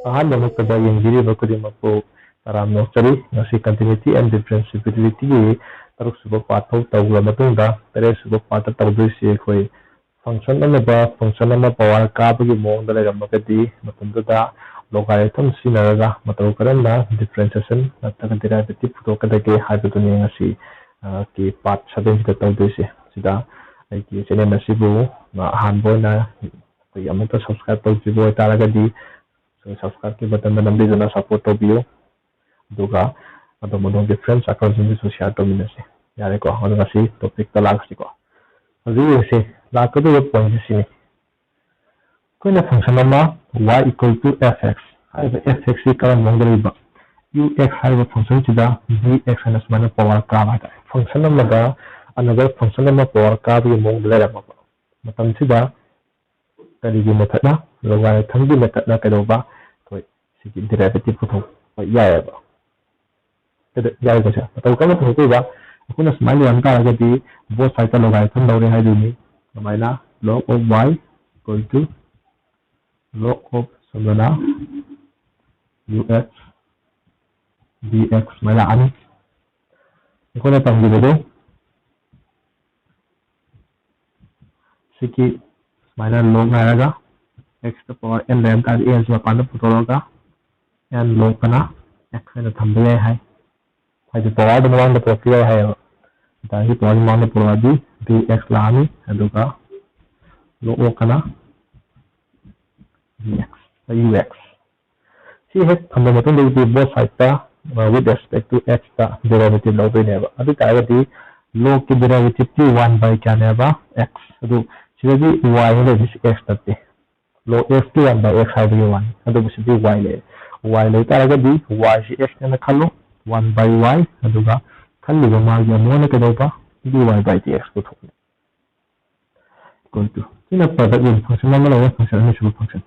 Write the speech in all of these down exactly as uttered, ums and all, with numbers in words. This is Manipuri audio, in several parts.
ꯑꯍꯥꯟꯕꯃꯛꯇꯗ ꯌꯦꯡꯕꯤꯔꯤꯕ ꯈꯨꯗꯤꯡꯃꯛꯄꯨ ꯇꯔꯥꯝꯅ ꯑꯣꯛꯆꯔꯤ꯫ ꯉꯁꯤ continuity and differentiabilityꯒꯤ ꯇꯔꯨꯛꯁꯨꯕ part ꯐꯥꯎ ꯇꯧꯈ꯭ꯔ ꯃꯇꯨꯡꯗ ꯇꯔꯦꯠꯁꯨꯕ partꯇ ꯇꯧꯗꯣꯏꯁꯤ ꯑꯩꯈꯣꯏ function ꯑꯃꯗ function ꯑꯃ power ꯀꯥꯕꯒꯤ ꯃꯑꯣꯡꯗ ꯂꯩꯔꯝꯃꯒꯗꯤ ꯃꯇꯝꯗꯨꯗ logarithm ꯁꯤꯖꯤꯟꯅꯔꯒ ꯃꯇꯧ ꯀꯔꯝꯅ differentiation ꯅꯠꯇ꯭ꯔꯒ derivative ꯄꯨꯊꯣꯛꯀꯗꯒꯦ ꯍꯥꯏꯕꯗꯨꯅꯤ ꯉꯁꯤ ꯀꯤ part sevenꯁꯤꯗ ꯇꯧꯗꯣꯏꯁꯦ꯫ ꯁꯤꯗ ꯑꯩꯒꯤ channel ꯑꯁꯤꯕꯨ ꯑꯍꯥꯟꯕ ꯑꯣꯏꯅ ꯑꯩꯈꯣꯏꯒꯤ ꯑꯃꯨꯛꯇ subscribe ꯇꯧꯗ꯭ꯔꯤꯕ ꯑꯣꯏꯇꯥꯔꯒꯗꯤ subscribeꯀꯤ buttonꯗ ꯅꯝꯕꯤꯗꯨꯅ support ꯇꯧꯕꯤꯌꯨ꯫ ꯑꯗꯨꯒ ꯑꯗꯣꯝ ꯑꯗꯣꯝꯒꯤ friend circleꯁꯤꯡꯗꯁꯨ share ꯇꯧꯃꯤꯟꯅꯁꯤ꯫ ꯌꯥꯔꯦꯀꯣ, ꯑꯗꯣ ꯉꯁꯤ topicꯇ ꯂꯥꯛꯁꯤꯀꯣ꯫ ꯍꯧꯖꯤꯛ ꯌꯦꯡꯁꯤ, ꯂꯥꯛꯀꯗꯧꯔꯤꯕ pointꯁꯤ ꯁꯤꯅꯤ꯫ ꯑꯩꯈꯣꯏꯅ function ꯑꯃ y equal to f x ꯍꯥꯏꯔꯤꯕ f xꯁꯤ ꯀꯔꯝꯕ ꯃꯑꯣꯡꯗ ꯂꯩꯕ? U x ꯍꯥꯏꯔꯤꯕ functionꯁꯤꯗ b x ꯍꯥꯏꯅ ꯁꯨꯃꯥꯏꯅ power ꯀꯥꯕ ꯍꯥꯏꯇꯥꯔꯦ꯫ Function ꯑꯃꯗ another function ꯑꯃ power ꯀꯥꯕꯒꯤ ꯃꯑꯣꯡꯗ ꯂꯩꯔꯝꯃꯕ ꯃꯇꯝꯁꯤꯗ ꯀꯔꯤꯒꯤ methodꯅ? Logarithmꯒꯤ methodꯅ ꯀꯩꯗꯧꯕ? ꯑꯩꯈꯣꯏ ꯁꯤꯒꯤ derivative ꯄꯨꯊꯣꯛꯄ ꯌꯥꯏꯑꯕ꯫ ꯀꯩꯗ-, ꯌꯥꯏꯀꯣ ꯁꯦ? ꯃꯇꯧ ꯀꯔꯝꯅ ꯄꯨꯊꯣꯛꯇꯣꯏꯕ? ꯑꯩꯈꯣꯏꯅ ꯁꯨꯃꯥꯏꯅ ꯂꯩꯔꯝ ꯇꯥꯔꯒꯗꯤ both sideꯇ logarithm ꯂꯧꯔꯦ ꯍꯥꯏꯗꯣꯏꯅꯤ꯫ ꯀꯃꯥꯏꯅ? Log of y equal to log of ꯁꯣꯝꯗꯅ u x dx ꯁꯨꯃꯥꯏꯅ ꯂꯥꯛꯑꯅꯤ꯫ ꯑꯩꯈꯣꯏꯅ ꯇꯝꯈꯤꯕꯗꯣ ꯁꯤꯒꯤ ꯁꯨꯃꯥꯏꯅ log ꯍꯥꯏꯔꯒ xꯇ power n ꯂꯩꯔꯝ ꯇꯥꯔꯗꯤ nꯁꯤ ꯃꯄꯥꯟꯗ ꯄꯨꯊꯣꯛꯑꯒ n log ꯑꯅ x ꯍꯥꯏꯅ ꯊꯝꯕ ꯌꯥꯏ ꯍꯥꯏ꯫ ꯍꯥꯏꯗꯤ powerꯗ ꯃꯃꯥꯡꯗ ꯄꯨꯔꯛꯄ ꯌꯥꯏ ꯍꯥꯏꯌꯦꯕ꯫ ꯉꯁꯥꯏꯒꯤ powerꯒꯤ ꯃꯃꯥꯡꯗ ꯄꯨꯔꯛꯑꯗꯤ dx ꯂꯥꯛꯑꯅꯤ, ꯑꯗꯨꯒ log ꯑꯅ dx, ux꯫ ꯁꯤ ꯍꯦꯛ ꯊꯝꯕ ꯃꯇꯨꯡꯗꯒꯤꯗꯤ both sideꯇ, ꯑ, with respect to xꯇ derivative ꯂꯧꯗꯣꯏꯅꯦꯕ꯫ ꯑꯗꯨ ꯑꯣꯏ ꯇꯥꯔꯒꯗꯤ logꯀꯤ derivativeꯇꯤ one by ꯀꯌꯥꯅꯦꯕ? X꯫ ꯑꯗꯨ ꯁꯤꯗꯗꯤ y ꯍꯥꯏꯅ ꯂꯩꯔꯤꯁꯤ x ꯅꯠꯇꯦ꯫ Log xꯀꯤ one by x ꯍꯥꯏꯕꯒꯤ ꯋꯥꯅꯤ꯫ ꯑꯗꯨꯕꯨ ꯁꯤꯗꯤ y ꯂꯩꯔꯦ꯫ Y ꯂꯩ ꯇꯥꯔꯒꯗꯤ yꯁꯤ x ꯅꯦꯅ ꯈꯜꯂꯣ, one by y, ꯑꯗꯨꯒ ꯈꯜꯂꯤꯕ ꯃꯥꯒꯤ ꯑꯃꯨꯛ ꯍꯟꯅ ꯀꯩꯗꯧꯕ? Dy by dx ꯄꯨꯊꯣꯛꯄꯅꯤ꯫ Equal to꯫ ꯁꯤꯅ product ꯌꯦꯟ function ꯑꯃ ꯂꯩꯔꯦ, function ꯑꯅꯤꯁꯨꯕ function꯫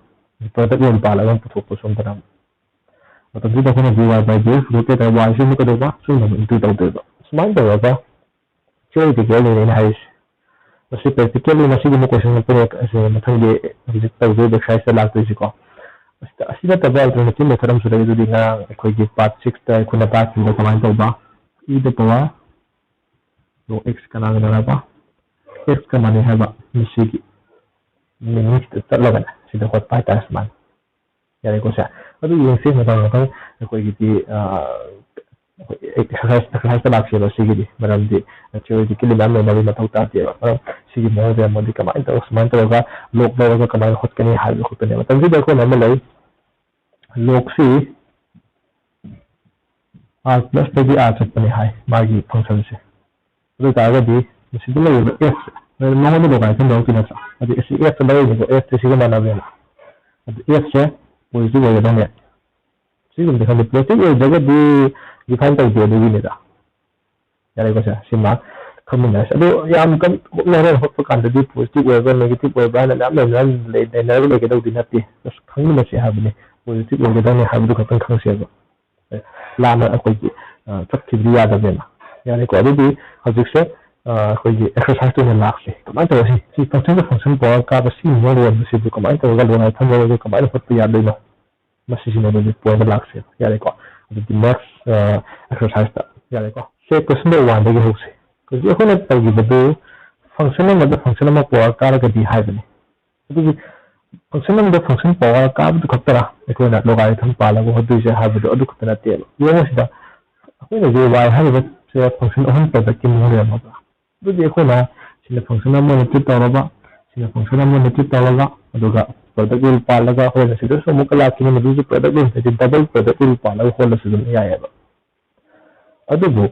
Product ꯌꯦꯟ ꯄꯥꯜꯂꯒ ꯑꯃ ꯄꯨꯊꯣꯛꯄ ꯁꯣꯝꯗꯅ ꯑꯃꯨꯛ꯫ ꯃꯇꯝꯁꯤꯗ ꯑꯩꯈꯣꯏꯅ dy by dx ꯄꯨꯊꯣꯛꯀꯦ ꯍꯥꯏ ꯇꯥꯔꯗꯤ y ꯁꯤ ꯑꯃꯨꯛ ꯀꯩꯗꯧꯕ? ꯁꯣꯝꯗ ꯑꯃꯨꯛ into ꯇꯧꯗꯣꯏꯕ꯫ ꯁꯨꯃꯥꯏꯅ ꯇꯧꯔꯒ theoretically ꯑꯩꯅ ꯍꯥꯏꯔꯤꯁꯦ꯫ ꯃꯁꯤ practically ꯃꯁꯤꯒꯨꯝꯕ question ꯑꯃ ꯄꯨꯔꯛ-, ꯑꯁꯤ ꯃꯊꯪꯒꯤ ꯍꯧꯖꯤꯛ ꯇꯧꯗꯣꯏꯕ exerciseꯇ ꯂꯥꯛꯇꯣꯏꯁꯤꯀꯣ꯫ ꯑꯁꯤ ꯅꯠꯇꯕ alternative method ꯑꯃꯁꯨ ꯂꯩ꯫ ꯑꯗꯨꯗꯤ ꯉꯔꯥꯡ ꯑꯩꯈꯣꯏꯒꯤ part six ꯇ ꯑꯩꯈꯣꯏꯅ ꯇꯥꯛꯈꯤꯕꯗ ꯀꯃꯥꯏꯅ ꯇꯧꯕ? E the power log x ꯀꯅꯥꯒ ꯃꯥꯟꯅꯕ? X ꯀ ꯃꯥꯟꯅꯩ ꯍꯥꯏꯕ ꯃꯁꯤꯒꯤ ꯃꯤꯅꯤꯡꯁꯤꯗ ꯆꯠꯂꯒꯅꯦ ꯁꯤꯗ ꯍꯣꯠꯄ ꯍꯥꯏꯇꯥꯔꯦ ꯁꯨꯃꯥꯏꯅ꯫ ꯌꯥꯔꯦꯀꯣ ꯁꯦ? ꯑꯗꯨ ꯌꯦꯡꯁꯤ ꯃꯊꯪ ꯃꯊꯪ ꯑꯩꯈꯣꯏꯒꯤꯗꯤ ꯑꯦꯛꯁꯔꯁꯥꯏꯁ ꯑꯦꯛꯁꯔꯁꯥꯏꯁꯇ ꯂꯥꯛꯁꯦꯕ꯫ ꯁꯤꯒꯤꯗꯤ ꯃꯔꯝꯗꯤ theory ꯗꯤ ꯀꯤꯂꯤ ꯃꯌꯥꯝ ꯂꯩꯅꯕꯒꯤ ꯃꯊꯧ ꯇꯥꯗꯦꯕ꯫ ꯃꯔꯝ ꯁꯤꯒꯤ ꯃꯑꯣꯡꯁꯦ ꯌꯦꯡꯉꯣ, ꯀꯃꯥꯏꯅ ꯇꯧꯔꯒ ꯁꯨꯃꯥꯏꯅ ꯇꯧꯔꯒ ꯂꯣꯛ ꯂꯧꯔꯒ ꯀꯃꯥꯏꯅ ꯍꯣꯠꯀꯅꯤ ꯍꯥꯏꯕꯗꯨ ꯈꯛꯇꯅꯦ꯫ ꯃꯇꯝꯁꯤꯗ ꯑꯩꯈꯣꯏꯅ ꯑꯃ ꯂꯩ, ꯂꯣꯛꯁꯤ R plus ꯇꯒꯤ R ꯆꯠꯄꯅꯤ ꯍꯥꯏ ꯃꯥꯒꯤ ꯐꯪꯁꯟꯁꯦ꯫ ꯑꯗꯨ ꯑꯣꯏꯇꯥꯔꯒꯗꯤ ꯃꯁꯤꯗ ꯂꯩꯔꯤꯕ F ꯁꯦ ꯃꯉꯣꯟꯗ ꯂꯣꯒꯥꯔꯤꯊꯝ ꯂꯧꯔꯛꯇꯣꯏ ꯅꯠꯇ꯭ꯔꯥ? ꯑꯗꯨ ꯑꯁꯤ F ꯁꯦ ꯂꯧꯔꯤꯅꯤꯀꯣ, F ꯁꯦ ꯁꯤꯒ ꯃꯥꯟꯅꯕꯅꯤꯅ꯫ ꯑꯗꯨ F ꯁꯦ positive ꯑꯣꯏꯒꯗꯕꯅꯦ꯫ ꯁꯤꯒꯨꯝꯕꯗꯤ ꯈꯪꯗꯦ, positive ꯑꯣꯏꯗ꯭ꯔꯒꯗꯤ define ꯇꯧꯗꯦ ꯑꯗꯨꯒꯤꯅꯤꯗ꯫ ꯌꯥꯔꯦꯀꯣ ꯁꯦ? ꯁꯤꯃ ꯈꯪꯃꯤꯟꯅꯔꯁꯤ꯫ ꯑꯗꯣ ꯌꯥꯝ ꯀꯟꯅ ꯀꯨꯞꯅ ꯍꯣꯔꯦꯟ ꯍꯣꯠꯄ ꯀꯥꯟꯗꯗꯤ positive ꯑꯣꯏꯕ꯭ꯔꯥ negative ꯑꯣꯏꯕ꯭ꯔꯥ ꯍꯥꯏꯅ ꯃꯌꯥꯝ ꯂꯩꯅꯔ-, ꯂꯩ-, ꯂꯩꯅꯔꯒ ꯂꯩꯒꯗꯧꯗꯤ ꯅꯠꯇꯦ꯫ Just ꯈꯪꯃꯤꯟꯅꯁꯤ ꯍꯥꯏꯕꯅꯤ꯫ Positive ꯑꯣꯏꯒꯗꯕꯅꯤ ꯍꯥꯏꯕꯗꯨ ꯈꯛꯇꯪ ꯈꯪꯁꯦꯕ꯫ ꯂꯥꯟꯅ ꯑꯩꯈꯣꯏꯒꯤ, ꯑ, ꯆꯠꯈꯤꯕꯗꯤ ꯌꯥꯗꯕꯅꯤꯅ꯫ ꯌꯥꯔꯦꯀꯣ? ꯑꯗꯨꯗꯤ ꯍꯧꯖꯤꯛꯁꯦ, ꯑ, ꯑꯩꯈꯣꯏꯒꯤ exercise ꯇ ꯑꯣꯏꯅ ꯂꯥꯛꯁꯤ꯫ ꯀꯃꯥꯏꯅ ꯇꯧꯔꯁꯤ? ꯁꯤ function ꯗ function power ꯀꯥꯕ ꯁꯤ ꯃꯑꯣꯡ ꯂꯣꯟꯕꯁꯤꯕꯨ ꯀꯃꯥꯏꯅ ꯇꯧꯔꯒ ꯂꯣꯒꯥꯔꯤꯊꯝ ꯂꯧꯔꯒ ꯀꯃꯥꯏꯅ ꯍꯣꯠꯄ ꯌꯥꯗꯣꯏꯅꯣ? ꯃꯁꯤꯁꯤꯅ ꯑꯗꯨꯗꯤ point ꯂꯥꯛꯁꯦ꯫ ꯌꯥꯔꯦꯀꯣ? ꯑꯗꯨꯗꯤ next, ꯑ, exercise ꯇ꯫ ꯌꯥꯔꯦꯀꯣ? ꯁꯦ, question number one ꯗꯒꯤ ꯍꯧꯁꯤ꯫ ꯍꯧꯖꯤꯛ ꯑꯩꯈꯣꯏꯅ ꯇꯧꯈꯤꯕꯗꯨ function ꯑꯃꯗ function ꯑꯃ power ꯀꯥꯔꯒꯗꯤ ꯍꯥꯏꯕꯅꯤ꯫ ꯑꯗꯨꯒꯤ function ꯑꯃꯗ function power ꯀꯥꯕꯗꯨ ꯈꯛꯇꯔ ꯑꯩꯈꯣꯏꯅ logarithm ꯄꯥꯜꯂꯒ ꯍꯣꯠꯇꯣꯏꯁꯦ ꯍꯥꯏꯕꯗꯨ ꯑꯗꯨ ꯈꯛꯇ ꯅꯠꯇꯦꯕ꯫ ꯌꯦꯡꯉꯣ ꯁꯤꯗ, ꯑꯩꯈꯣꯏꯅ ꯍꯧꯖꯤꯛ y ꯍꯥꯏꯔꯤꯕꯁꯦ function ꯑꯍꯨꯝ product ꯀꯤ ꯃꯑꯣꯡ ꯂꯩꯔꯝꯃꯕ꯭ꯔꯥ? ꯑꯗꯨꯗꯤ ꯑꯩꯈꯣꯏꯅ ꯁꯤꯅ function ꯑꯃ ꯑꯣꯏꯅ treat ꯇꯧꯔꯕ, ꯁꯤꯅ function ꯑꯃ ꯑꯣꯏꯅ treat ꯇꯧꯔꯒ, ꯑꯗꯨꯒ product rule ꯄꯥꯜꯂꯒ ꯍꯣꯠꯂꯁꯤ꯫ ꯑꯗꯨꯁꯨ ꯑꯃꯨꯛꯀ ꯂꯥꯛꯈꯤꯅꯤ, ꯃꯗꯨꯁꯨ product rule ꯅꯠꯇ꯭ꯔꯗꯤ double product rule ꯄꯥꯜꯂꯒ ꯍꯣꯠꯂꯁꯨ ꯑꯗꯨꯝ ꯌꯥꯏꯑꯕ꯫ ꯑꯗꯨꯕꯨ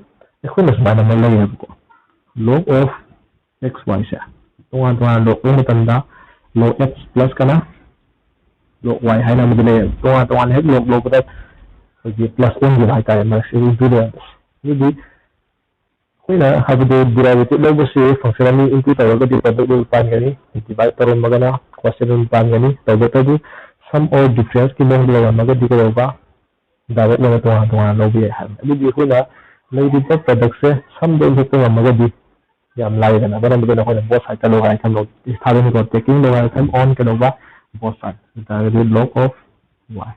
ꯑꯩꯈꯣꯏꯅ ꯁꯨꯃꯥꯏꯅ ꯑꯃ ꯂꯩꯌꯦꯕꯀꯣ, log of x y ꯁꯦ ꯇꯣꯉꯥꯟ ꯇꯣꯉꯥꯟꯅ log ꯂꯧꯕ ꯃꯇꯝꯗ log x plus ꯀꯅ log y ꯍꯥꯏꯅ ꯑꯃꯗꯤ ꯂꯩꯌꯦꯕ꯫ ꯇꯣꯉꯥꯟ ꯇꯣꯉꯥꯟꯅ ꯍꯦꯛ log ꯂꯧꯕꯗ ꯑꯩꯈꯣꯏꯒꯤ plus ꯑꯣꯟꯈꯤꯕ ꯍꯥꯏꯇꯥꯔꯦ, ꯃꯔꯛꯁꯤ into ꯂꯩꯔꯝꯕꯁꯦ꯫ ꯑꯗꯨꯗꯤ ꯑꯩꯈꯣꯏꯅ ꯍꯥꯏꯕꯗꯣ derivative ꯂꯧꯕꯁꯤ function ꯑꯅꯤ into ꯇꯧꯔꯒꯗꯤ product rule ꯄꯥꯟꯒꯅꯤ, divide ꯇꯧꯔꯝꯃꯒꯅ quotient rule ꯄꯥꯟꯒꯅꯤ꯫ ꯇꯧꯕꯇꯕꯨ sum or difference ꯀꯤ ꯃꯑꯣꯡꯗ ꯂꯩꯔꯝꯃꯒꯗꯤ ꯀꯩꯗꯧꯕ? Direct ꯑꯣꯏꯅ ꯇꯣꯉꯥꯟ ꯇꯣꯉꯥꯟꯅ ꯂꯧꯕ ꯌꯥꯏ ꯍꯥꯏꯕꯅꯤ꯫ ꯑꯗꯨꯗꯤ ꯑꯩꯈꯣꯏꯅ ꯂꯩꯔꯤꯕ product ꯁꯦ sum ꯗ ꯑꯣꯟꯊꯣꯛꯄ ꯉꯝꯃꯒꯗꯤ ꯌꯥꯝ ꯂꯥꯏꯗꯅ, ꯃꯔꯝ ꯑꯗꯨꯅ ꯑꯩꯈꯣꯏꯅ both side ꯇ logarithm ꯂꯧ-, ꯊꯥꯗꯣꯏꯅꯤꯀꯣ, taking logarithm on ꯀꯩꯗꯧꯕ? Both side꯫ ꯑꯗꯨ ꯇꯥꯔꯒꯗꯤ log of y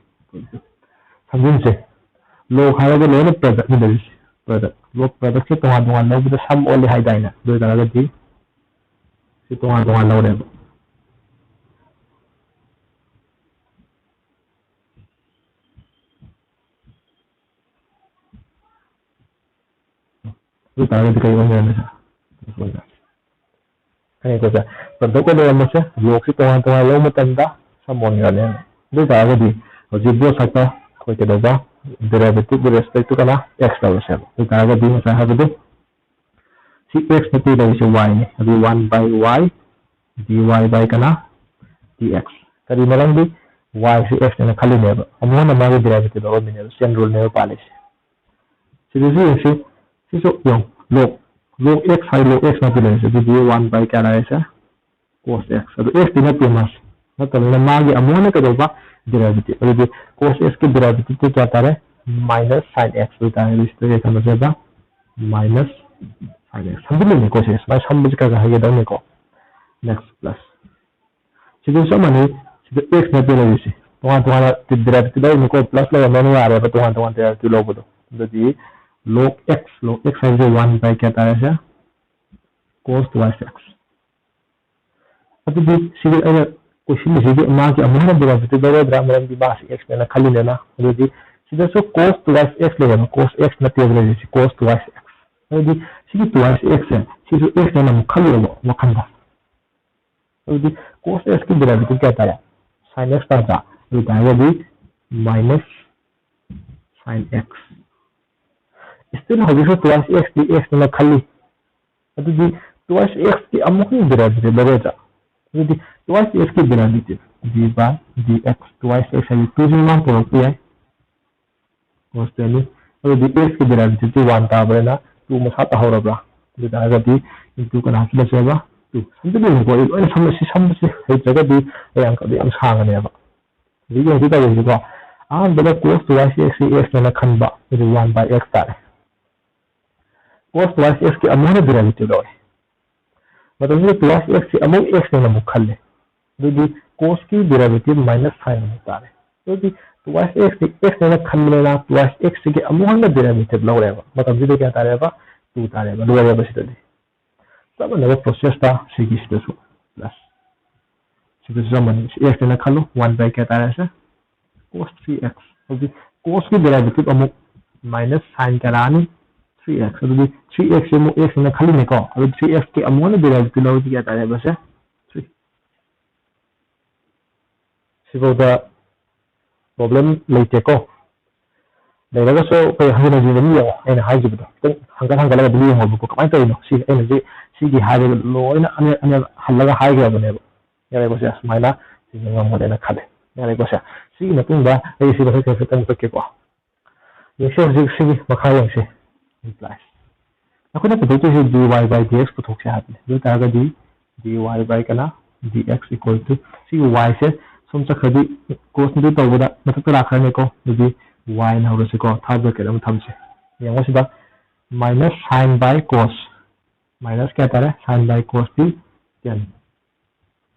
ꯁꯝꯖꯤꯟꯁꯦ꯫ Log ꯍꯥꯏꯔꯒ ꯂꯣꯏꯅ product ꯅꯤ ꯂꯩꯔꯤꯁꯦ꯫ Product, log product ꯁꯦ ꯇꯣꯉꯥꯟ ꯇꯣꯉꯥꯟ ꯂꯧꯕꯗ sum ꯑꯣꯜꯂꯦ ꯍꯥꯏꯗꯥꯏꯅꯦ? ꯑꯗꯨ ꯑꯣꯏꯇꯥꯔꯒꯗꯤ ꯁꯤ ꯇꯣꯉꯥꯟ ꯇꯣꯉꯥꯟ ꯂꯧꯔꯦꯕ꯫ ꯑꯗꯨ ꯑꯣꯏꯇꯥꯔꯒꯗꯤ ꯀꯩ ꯑꯣꯏꯅꯔꯝꯃꯦ? ꯈꯪꯉꯦꯀꯣ ꯁꯦ? Product ꯑꯣꯏꯅꯔꯝꯕꯁꯦ log ꯁꯤ ꯇꯣꯉꯥꯟ ꯇꯣꯉꯥꯟ ꯂꯧꯕ ꯃꯇꯝꯗ sum ꯑꯣꯏꯅꯔꯝꯃꯦ꯫ ꯑꯗꯨ ꯑꯣꯏꯇꯥꯔꯒꯗꯤ ꯍꯧꯖꯤꯛ both side ꯇ ꯑꯩꯈꯣꯏ ꯀꯩꯗꯧꯕ? Derivative with respect to ꯀꯅꯥ? X ꯂꯧꯔꯁꯦꯕ꯫ ꯑꯗꯨ ꯑꯣꯏꯇꯥꯔꯒꯗꯤ ꯉꯁꯥꯏ ꯍꯥꯏꯕꯗꯨ ꯁꯤ x ꯅꯠꯇꯦ ꯂꯩꯔꯤꯁꯦ y ꯅꯤ꯫ ꯑꯗꯨ one by y dy by ꯀꯅꯥ? Dx꯫ ꯀꯔꯤ ꯃꯔꯝꯗꯤ y ꯁꯤ x ꯅꯦꯅ ꯈꯜꯂꯤꯅꯦꯕ꯫ ꯑꯃꯨꯛ ꯍꯟꯅ ꯃꯥꯒꯤ derivative ꯂꯧꯔꯝꯃꯤꯅꯦꯕ꯫ Chain rule ꯅꯦꯕ ꯄꯥꯜꯂꯤꯁꯦ꯫ ꯁꯤꯗꯁꯨ ꯌꯦꯡꯁꯤ꯫ ꯁꯤꯁꯨ ꯌꯦꯡꯉꯨ꯫ Log, log x ꯍꯥꯏ, log x ꯅꯠꯇꯦ ꯂꯩꯔꯤꯁꯦ꯫ ꯑꯗꯨꯗꯤ one by ꯀꯌꯥ ꯂꯩꯔꯤꯁꯦ? Cos x꯫ ꯑꯗꯨ x ꯇꯤ ꯅꯠꯇꯦ ꯃꯥꯁꯦ꯫ ꯅꯠꯇꯕꯅꯤꯅ ꯃꯥꯒꯤ ꯑꯃꯨꯛ ꯍꯟꯅ ꯀꯩꯗꯧꯕ? Derivative꯫ ꯑꯗꯨꯗꯤ cos x ꯀꯤ derivative ꯇꯤ ꯀꯌꯥ ꯇꯥꯔꯦ? Minus sin x ꯑꯣꯏꯇꯥꯔꯦ꯫ ꯑꯗꯨ ꯁꯤꯗ ꯀꯩ ꯊꯝꯃꯁꯦꯕ? Minus sin x꯫ ꯁꯝꯖꯤꯜꯂꯤꯅꯦꯀꯣ ꯁꯦ꯫ ꯁꯨꯃꯥꯏꯅ ꯁꯝꯕꯁꯤ ꯈꯔ ꯈꯔ ꯍꯩꯒꯗꯧꯅꯤꯀꯣ꯫ Next plus꯫ ꯁꯤꯗ ꯆꯞ ꯃꯥꯟꯅꯩ꯫ ꯁꯤꯗ x ꯅꯠꯇꯦ ꯂꯩꯔꯤꯁꯦ꯫ ꯇꯣꯉꯥꯟ ꯇꯣꯉꯥꯟꯅ derivative ꯂꯧꯔꯤꯅꯤꯀꯣ꯫ Plus ꯂꯩꯔꯝꯃꯅꯤ ꯌꯥꯔꯦꯕ ꯇꯣꯉꯥꯟ ꯇꯣꯉꯥꯟ derivative ꯂꯧꯕꯗꯣ꯫ ꯑꯗꯨꯗꯤ log x, log x ꯍꯥꯏꯕꯁꯦ one by ꯀꯌꯥ ꯇꯥꯔꯦ ꯁꯦ? Cos twice x꯫ ꯑꯗꯨꯗꯤ ꯁꯤꯒꯤ ꯑꯩꯅ ꯀꯣꯏꯁꯤꯜꯂꯤꯁꯤꯗꯤ ꯃꯥꯒꯤ ꯑꯃꯨꯛ ꯍꯟꯅ derivative ꯂꯧꯔꯣꯏꯗ꯭ꯔꯥ? ꯃꯔꯝꯗꯤ ꯃꯥꯁꯤ x ꯅꯦꯅ ꯈꯜꯂꯤꯅꯦꯅ꯫ ꯑꯗꯨꯗꯤ ꯁꯤꯗꯁꯨ cos twice x ꯂꯩꯔꯝꯃꯦ꯫ Cos x ꯅꯠꯇꯦꯕ ꯂꯩꯔꯤꯁꯤ, cos twice x꯫ ꯑꯗꯨꯗꯤ ꯁꯤꯒꯤ twice x ꯁꯦ, ꯁꯤꯁꯨ x ꯅꯦꯅ ꯑꯃꯨꯛ ꯈꯜꯂꯨꯔꯕ ꯋꯥꯈꯜꯗ꯫ ꯑꯗꯨꯗꯤ cos x ꯀꯤ derivative ꯀꯌꯥ ꯇꯥꯔꯦ? Sin x ꯇꯥꯗ꯭ꯔꯥ? ꯑꯗꯨ ꯑꯣꯏꯇꯥꯔꯒꯗꯤ minus sin x꯫ Still ꯍꯧꯖꯤꯛꯁꯨ twice x ꯇꯤ x ꯅꯦꯅ ꯈꯜꯂꯤ꯫ ꯑꯗꯨꯗꯤ twice x ꯀꯤ ꯑꯃꯨꯛ ꯍꯟꯅ derivative ꯂꯧꯔꯣꯏꯗ꯭ꯔꯥ? ꯑꯗꯨꯗꯤ twice x ꯀꯤ derivative d by dx, twice x ꯍꯥꯏꯗꯤ two ꯁꯤ ꯃꯃꯥꯡ ꯄꯨꯔꯛꯄ ꯌꯥꯏ꯫ Cos ꯇꯨ ꯅꯤ꯫ ꯑꯗꯨꯗꯤ x ꯀꯤ derivative ꯇꯤ one ꯇꯥꯕꯅꯤꯅ two ꯃꯁꯥ ꯇꯥꯍꯧꯔꯕ꯭ꯔꯥ? ꯑꯗꯨ ꯑꯣꯏꯇꯥꯔꯒꯗꯤ into ꯀꯅꯥ ꯍꯥꯞꯆꯤꯜꯂꯁꯦꯕ? Two꯫ ꯁꯝꯖꯤꯜꯂꯤꯅꯤꯀꯣ꯫ ꯑꯩ ꯂꯣꯏꯅ ꯁꯝꯕꯁꯤ, ꯁꯝꯕꯁꯤ ꯍꯩꯇ꯭ꯔꯒꯗꯤ ꯑꯩ ꯑꯪꯀꯗꯣ ꯌꯥꯝ ꯁꯥꯡꯉꯅꯦꯕ꯫ ꯍꯧꯖꯤꯛ ꯌꯦꯡꯁꯤ ꯇꯧꯔꯤꯁꯤꯀꯣ꯫ ꯑꯍꯥꯟꯕꯗ cos twice x ꯁꯤ x ꯅꯦꯅ ꯈꯟꯕ꯫ ꯑꯗꯨꯗꯤ one by x ꯇꯥꯔꯦ꯫ Cos twice x ꯀꯤ ꯑꯃꯨꯛ ꯍꯟꯅ derivative ꯂꯧꯔꯦ꯫ ꯃꯇꯝꯁꯤꯗ twice x ꯁꯤ ꯑꯃꯨꯛ x ꯅꯦꯅ ꯑꯃꯨꯛ ꯈꯜꯂꯦ꯫ ꯑꯗꯨꯗꯤ cos ꯀꯤ derivative minus sin ꯑꯃꯨꯛ ꯇꯥꯔꯦ꯫ ꯑꯗꯨꯗꯤ twice x T x ꯅꯦꯅ ꯈꯟꯕꯅꯤꯅ twice x ꯁꯤꯒꯤ ꯑꯃꯨꯛ ꯍꯟꯅ derivative ꯂꯧꯔꯦꯕ꯫ ꯃꯇꯝꯁꯤꯗ ꯀꯌꯥ ꯇꯥꯔꯦꯕ? Two ꯇꯥꯔꯦꯕ꯫ ꯂꯣꯏꯔꯦꯕ ꯁꯤꯗꯗꯤ꯫ ꯆꯞ ꯃꯥꯟꯅꯕ process ꯇ ꯁꯤꯒꯤꯁꯤꯗꯁꯨ plus꯫ ꯁꯤꯗꯁꯨ ꯆꯞ ꯃꯥꯟꯅꯩ꯫ ꯁꯤ x ꯅꯦꯅ ꯈꯜꯂꯨ꯫ One by ꯀꯌꯥ ꯇꯥꯔꯦ ꯁꯦ? Cos three x꯫ ꯍꯧꯖꯤꯛ cos ꯀꯤ derivative ꯑꯃꯨꯛ minus sin ꯀꯌꯥ ꯂꯥꯛꯑꯅꯤ? Three x꯫ ꯑꯗꯨꯗꯤ three x ꯁꯦ ꯑꯃꯨꯛ x ꯅꯦꯅ ꯈꯜꯂꯤꯅꯦꯀꯣ꯫ ꯑꯗꯨ three x ꯀꯤ ꯑꯃꯨꯛ ꯍꯟꯅ derivative ꯂꯧꯔꯗꯤ ꯀꯌꯥ ꯇꯥꯔꯦꯕ ꯁꯦ? Three꯫ ꯁꯤꯐꯥꯎꯗ problem ꯂꯩꯇꯦꯀꯣ꯫ ꯂꯩꯔꯒꯁꯨ ꯑꯩꯈꯣꯏ ꯍꯟꯖꯤꯟ ꯍꯟꯖꯤꯟ ꯑꯗꯨꯝ ꯌꯦꯡꯉꯣ꯫ ꯑꯩꯅ ꯍꯥꯏꯈꯤꯕꯗꯣ ꯈꯤꯇꯪ ꯍꯪꯒꯠ ꯍꯟꯒꯠꯂꯒ ꯑꯗꯨꯝ ꯌꯦꯡꯉꯣꯕꯀꯣ꯫ ꯀꯃꯥꯏꯅ ꯇꯧꯔꯤꯅꯣ? ꯁꯤ ꯑꯩꯅ ꯍꯧꯖꯤꯛ ꯁꯤꯒꯤ ꯍꯥꯏꯔꯒ ꯂꯣꯏꯅ ꯑꯅꯤꯔꯛ ꯑꯅꯤꯔꯛ ꯍꯜꯂꯒ ꯍꯥꯏꯈ꯭ꯔꯕꯅꯦꯕ꯫ ꯌꯥꯔꯦꯀꯣ ꯁꯦ? ꯁꯨꯃꯥꯏꯅ ꯁꯤꯁꯦ ꯉꯝꯒꯅꯦꯅ ꯈꯜꯂꯦ꯫ ꯌꯥꯔꯦꯀꯣ ꯁꯦ? ꯁꯤꯒꯤ ꯃꯇꯨꯡꯗ ꯑꯩ ꯁꯤ ꯃꯊꯛ ꯈꯤꯇꯪ ꯃꯨꯊꯠꯀꯦꯀꯣ꯫ ꯌꯦꯡꯁꯤ ꯍꯧꯖꯤꯛ ꯁꯤꯒꯤ ꯃꯈꯥ ꯌꯦꯡꯁꯤ꯫ Replies꯫ ꯑꯩꯈꯣꯏꯅ ꯄꯨꯊꯣꯛꯇꯣꯏꯁꯦ dy by dx ꯄꯨꯊꯣꯛꯁꯦ ꯍꯥꯏꯕꯅꯤ꯫ ꯑꯗꯨ ꯑꯣꯏ ꯇꯥꯔꯒꯗꯤ dy by ꯀꯅꯥ? Dx equal to ꯁꯤꯒꯤ y ꯁꯦ ꯁꯣꯝ ꯆꯠꯈ꯭ꯔꯗꯤ cos ꯅꯤꯇ ꯇꯧꯕꯗ ꯃꯊꯛꯇ ꯂꯥꯛꯈ꯭ꯔꯅꯤꯀꯣ꯫ ꯑꯗꯨꯗꯤ y ꯅ ꯍꯧꯔꯁꯤꯀꯣ꯫ Third bracket ꯑꯃ ꯊꯝꯁꯦ꯫ ꯌꯦꯡꯉꯣ ꯁꯤꯗ minus sin by cos꯫ Minus ꯀꯌꯥ ꯇꯥꯔꯦ? Sin by cos T ten꯫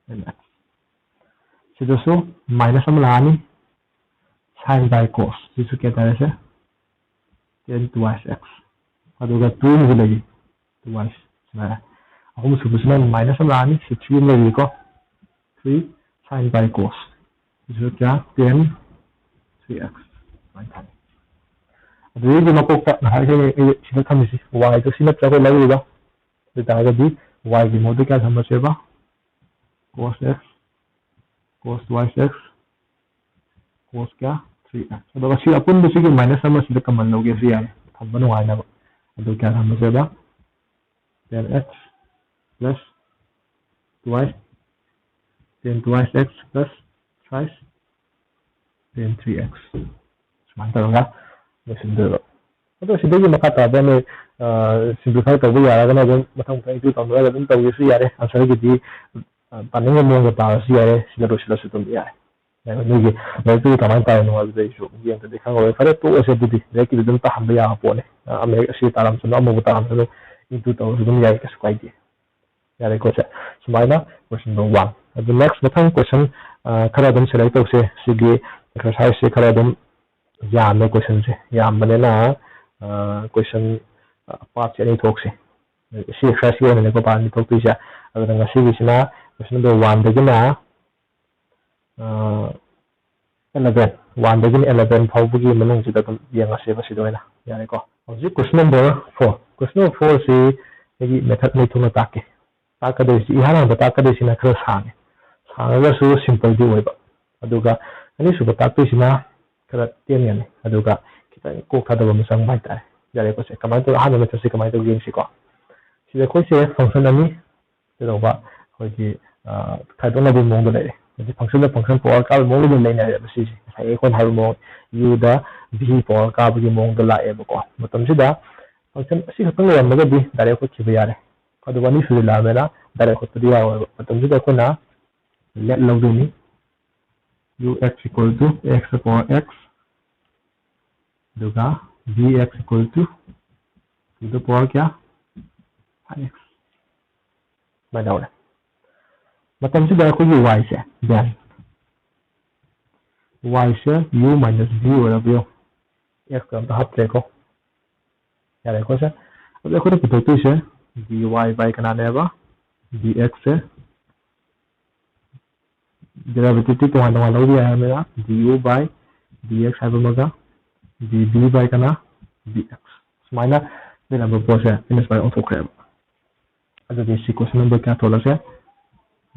N x꯫ ꯁꯤꯗꯁꯨ minus ꯑꯃ ꯂꯥꯛꯑꯅꯤ꯫ Sin by cos꯫ ꯁꯤꯁꯨ ꯀꯌꯥ ꯇꯥꯔꯦ ꯁꯦ? Ten twice x꯫ ꯑꯗꯨꯒ two ꯑꯃꯁꯨ ꯂꯩꯔꯤ꯫ Twice꯫ ꯁꯨꯃꯥꯏꯅ꯫ ꯑꯍꯨꯝꯁꯨꯕꯁꯤꯅ minus ꯑꯃ ꯂꯥꯛꯑꯅꯤ꯫ ꯁꯤ three ꯑꯃ ꯂꯩꯔꯤꯀꯣ꯫ Three sin by cos꯫ ꯁꯤꯁꯨ ꯀꯌꯥ? Ten three x꯫ ꯁꯨꯃꯥꯏꯅ ꯊꯥꯔꯦ꯫ ꯑꯗꯨꯗꯩꯗꯤ ꯃꯀꯣꯛꯇ ꯉꯁꯥꯏ ꯑꯩꯈꯣꯏ ꯁꯤꯗ ꯊꯝꯃꯤꯁꯤ y ꯗꯣ ꯁꯤ ꯅꯠꯇ꯭ꯔꯥ ꯑꯩꯈꯣꯏ ꯂꯧꯔꯤꯕ? ꯑꯗꯨ ꯑꯣꯏ ꯇꯥꯔꯒꯗꯤ y ꯒꯤ ꯃꯍꯨꯠꯇ ꯀꯌꯥ ꯊꯝꯃꯁꯦꯕ? Cos x, cos twice x, cos ꯀꯌꯥ? Three x꯫ ꯑꯗꯨꯒ ꯁꯤ ꯑꯄꯨꯟꯕꯁꯤꯒꯤ minus ꯑꯃ ꯁꯤꯗ common ꯂꯧꯒꯦꯁꯨ ꯌꯥꯔꯦ, ꯊꯝꯕ ꯅꯨꯡꯉꯥꯏꯅꯕ꯫ ꯑꯗꯨ ꯀꯌꯥ ꯊꯝꯃꯁꯦꯕ? Ten x plus twice, ten twice x plus thrice, ten three x꯫ ꯁꯨꯃꯥꯏꯅ ꯇꯧꯔꯒ ꯂꯣꯏꯁꯤꯟꯗꯣꯏꯕ꯫ ꯑꯗꯣ ꯁꯤꯗꯒꯤ ꯃꯈꯥ ꯇꯥꯕ ꯅꯣꯏ, ꯑ, simplify ꯇꯧꯕ ꯌꯥꯔꯒꯅ ꯑꯗꯨꯝ ꯃꯊꯪ ꯃꯊꯪ include ꯇꯧꯅꯔꯒ ꯑꯗꯨꯝ ꯇꯧꯒꯦꯁꯨ ꯌꯥꯔꯦ꯫ Answer ꯒꯤꯗꯤ, ꯑ, ꯄꯥꯅꯤꯡꯕ ꯃꯑꯣꯡꯗ ꯄꯥꯔꯁꯨ ꯌꯥꯔꯦ, ꯁꯤꯗ ꯂꯣꯏꯁꯤꯜꯂꯁꯨ ꯑꯗꯨꯝ ꯌꯥꯔꯦ꯫ ꯑꯗꯨꯒ ꯅꯣꯏꯒꯤ ꯂꯥꯏꯔꯤꯛꯇꯨ ꯀꯃꯥꯏꯅ ꯇꯥꯔꯤꯅꯣ ꯍꯥꯏꯕꯗꯨ ꯑꯩꯁꯨ ꯌꯦꯡꯗ꯭ꯔꯗꯤ ꯈꯪꯉꯔꯣꯏ꯫ ꯐꯔꯦ, ꯇꯣꯛꯑꯁꯦ ꯑꯗꯨꯗꯤ꯫ ꯂꯥꯏꯔꯤꯛꯀꯤꯗꯤ ꯑꯗꯨꯝ ꯇꯥꯍꯟꯕ ꯌꯥꯕ ꯄꯣꯠꯅꯤ꯫ ꯑ, ꯑꯃ ꯍꯦꯛ ꯑꯁꯤ ꯇꯥꯔꯝꯁꯅꯨ, ꯑꯃꯕꯨ ꯇꯥꯔꯝꯁꯅꯨ, include ꯇꯧꯔꯁꯨ ꯑꯗꯨꯝ ꯌꯥꯏ, ꯀꯩꯁꯨ ꯀꯥꯏꯗꯦ꯫ ꯌꯥꯔꯦꯀꯣ ꯁꯦ? ꯁꯨꯃꯥꯏꯅ question number one꯫ ꯑꯗꯨ next ꯃꯊꯪ question, ꯑ, ꯈꯔ ꯑꯗꯨꯝ select ꯇꯧꯁꯦ꯫ ꯁꯤꯒꯤ Exercise ꯁꯦ ꯈꯔ ꯑꯗꯨꯝ ꯌꯥꯝꯃꯦ, question ꯁꯦ ꯌꯥꯝꯕꯅꯤꯅ question part ꯁꯦ ꯑꯅꯤ ꯊꯣꯛꯁꯦ꯫ ꯁꯤ exercise ꯀꯤ ꯑꯣꯏꯅꯅꯦꯀꯣ part ꯑꯅꯤ ꯊꯣꯛꯇꯣꯏꯁꯦ꯫ ꯑꯗꯨꯅ ꯉꯁꯤꯒꯤꯁꯤꯅ question number one ꯗꯒꯤꯅ eleven, one ꯗꯒꯤꯅ eleven ꯐꯥꯎꯕꯒꯤ ꯃꯅꯨꯡꯁꯤꯗ ꯑꯗꯨꯝ ꯌꯦꯡꯉꯁꯦꯕ ꯁꯤꯗ ꯑꯣꯏꯅ꯫ ꯌꯥꯔꯦꯀꯣ? ꯍꯧꯖꯤꯛ question number four, question number four ꯁꯤ ꯑꯩꯒꯤ method ꯑꯅꯤ ꯊꯣꯛꯅ ꯇꯥꯛꯀꯦ꯫ ꯇꯥꯛꯀꯗꯣꯏꯁꯤ, ꯏꯍꯥꯟ ꯍꯥꯟꯕ ꯇꯥꯛꯀꯗꯣꯏꯁꯤꯅ ꯈꯔ ꯁꯥꯡꯉꯦ, ꯁꯥꯡꯉꯒꯁꯨ simple ꯗꯤ ꯑꯣꯏꯕ꯫ ꯑꯗꯨꯒ ꯑꯅꯤꯁꯨꯕ ꯇꯥꯛꯇꯣꯏꯁꯤꯅ ꯈꯔ ꯇꯦꯟꯒꯅꯤ, ꯑꯗꯨꯒ ꯈꯤꯇꯪ ꯀꯣꯛ ꯊꯥꯗꯕ ꯑꯃ ꯆꯪꯕ ꯍꯥꯏꯇꯥꯔꯦ꯫ ꯌꯥꯔꯦꯀꯣ? ꯁꯦ ꯀꯃꯥꯏꯅ ꯇꯧꯔ, ꯑꯍꯥꯟꯕ method ꯁꯤ ꯀꯃꯥꯏꯅ ꯇꯧꯒꯦ ꯌꯦꯡꯁꯤꯀꯣ꯫ ꯁꯤꯗ ꯑꯩꯈꯣꯏꯁꯦ function ꯑꯅꯤ ꯀꯩꯗꯧꯕ, ꯑꯩꯈꯣꯏꯒꯤ ꯈꯥꯏꯗꯣꯛꯅꯕꯒꯤ ꯃꯑꯣꯡꯗ ꯂꯩꯔꯦ꯫ ꯍꯧꯖꯤꯛ function ꯗ function power ꯀꯥꯕꯒꯤ ꯃꯑꯣꯡꯗ ꯑꯗꯨꯝ ꯂꯩꯅꯔꯦꯕ ꯁꯤꯁꯦ꯫ ꯉꯁꯥꯏꯒꯤ ꯑꯩꯈꯣꯏꯅ ꯍꯥꯏꯕ ꯃꯑꯣꯡ, u ꯗ v power ꯀꯥꯕꯒꯤ ꯃꯑꯣꯡꯗ ꯂꯥꯛꯑꯦꯕꯀꯣ꯫ ꯃꯇꯝꯁꯤꯗ function ꯑꯁꯤ ꯈꯛꯇꯪ ꯂꯩꯔꯝꯃꯒꯗꯤ direct ꯍꯣꯠꯈꯤꯕ ꯌꯥꯔꯦ꯫ ꯑꯗꯨꯒ ꯑꯅꯤꯁꯨꯕ ꯂꯥꯛꯑꯕꯅꯤꯅ direct ꯍꯣꯠꯄꯗꯤ ꯌꯥꯔꯣꯏꯕ꯫ ꯃꯇꯝꯁꯤꯗ ꯑꯩꯈꯣꯏꯅ let ꯂꯧꯗꯣꯏꯅꯤ, u x equal to x power x, ꯑꯗꯨꯒ v x equal to to the power ꯀꯌꯥ, five x꯫ ꯁꯨꯃꯥꯏꯅ ꯇꯧꯔꯦ꯫ ꯃꯇꯝꯁꯤꯗ ꯑꯩꯈꯣꯏꯒꯤ y ꯁꯦ, then y ꯁꯦ u minus v ꯑꯣꯏꯔꯕ ꯌꯦꯡꯉꯨ꯫ X ꯀ ꯑꯝꯇ ꯍꯥꯞꯇ꯭ꯔꯦꯀꯣ꯫ ꯌꯥꯔꯦꯀꯣ ꯁꯦ? ꯑꯗꯨ ꯑꯩꯈꯣꯏꯅ ꯄꯨꯊꯣꯛꯇꯣꯏꯁꯦ dy by ꯀꯅꯥꯅꯦꯕ? Dx say. Derivative T ꯇꯣꯉꯥꯟ ꯇꯣꯉꯥꯟ ꯂꯧꯕ ꯌꯥꯏ ꯍꯥꯏꯕꯅꯤꯅ du by dx ꯍꯥꯏꯕ ꯑꯃꯒ, dv by ꯀꯅꯥ? Dx꯫ ꯁꯨꯃꯥꯏꯅ ꯂꯩꯔꯝꯕ ꯄꯣꯠꯁꯦ ꯑꯩꯅ ꯁꯨꯃꯥꯏꯅ ꯑꯣꯟꯊꯣꯛꯈ꯭ꯔꯦꯕ꯫ ꯑꯗꯨꯗꯤ ꯁꯤ question number ꯀꯌꯥ ꯊꯣꯛꯂꯁꯦ?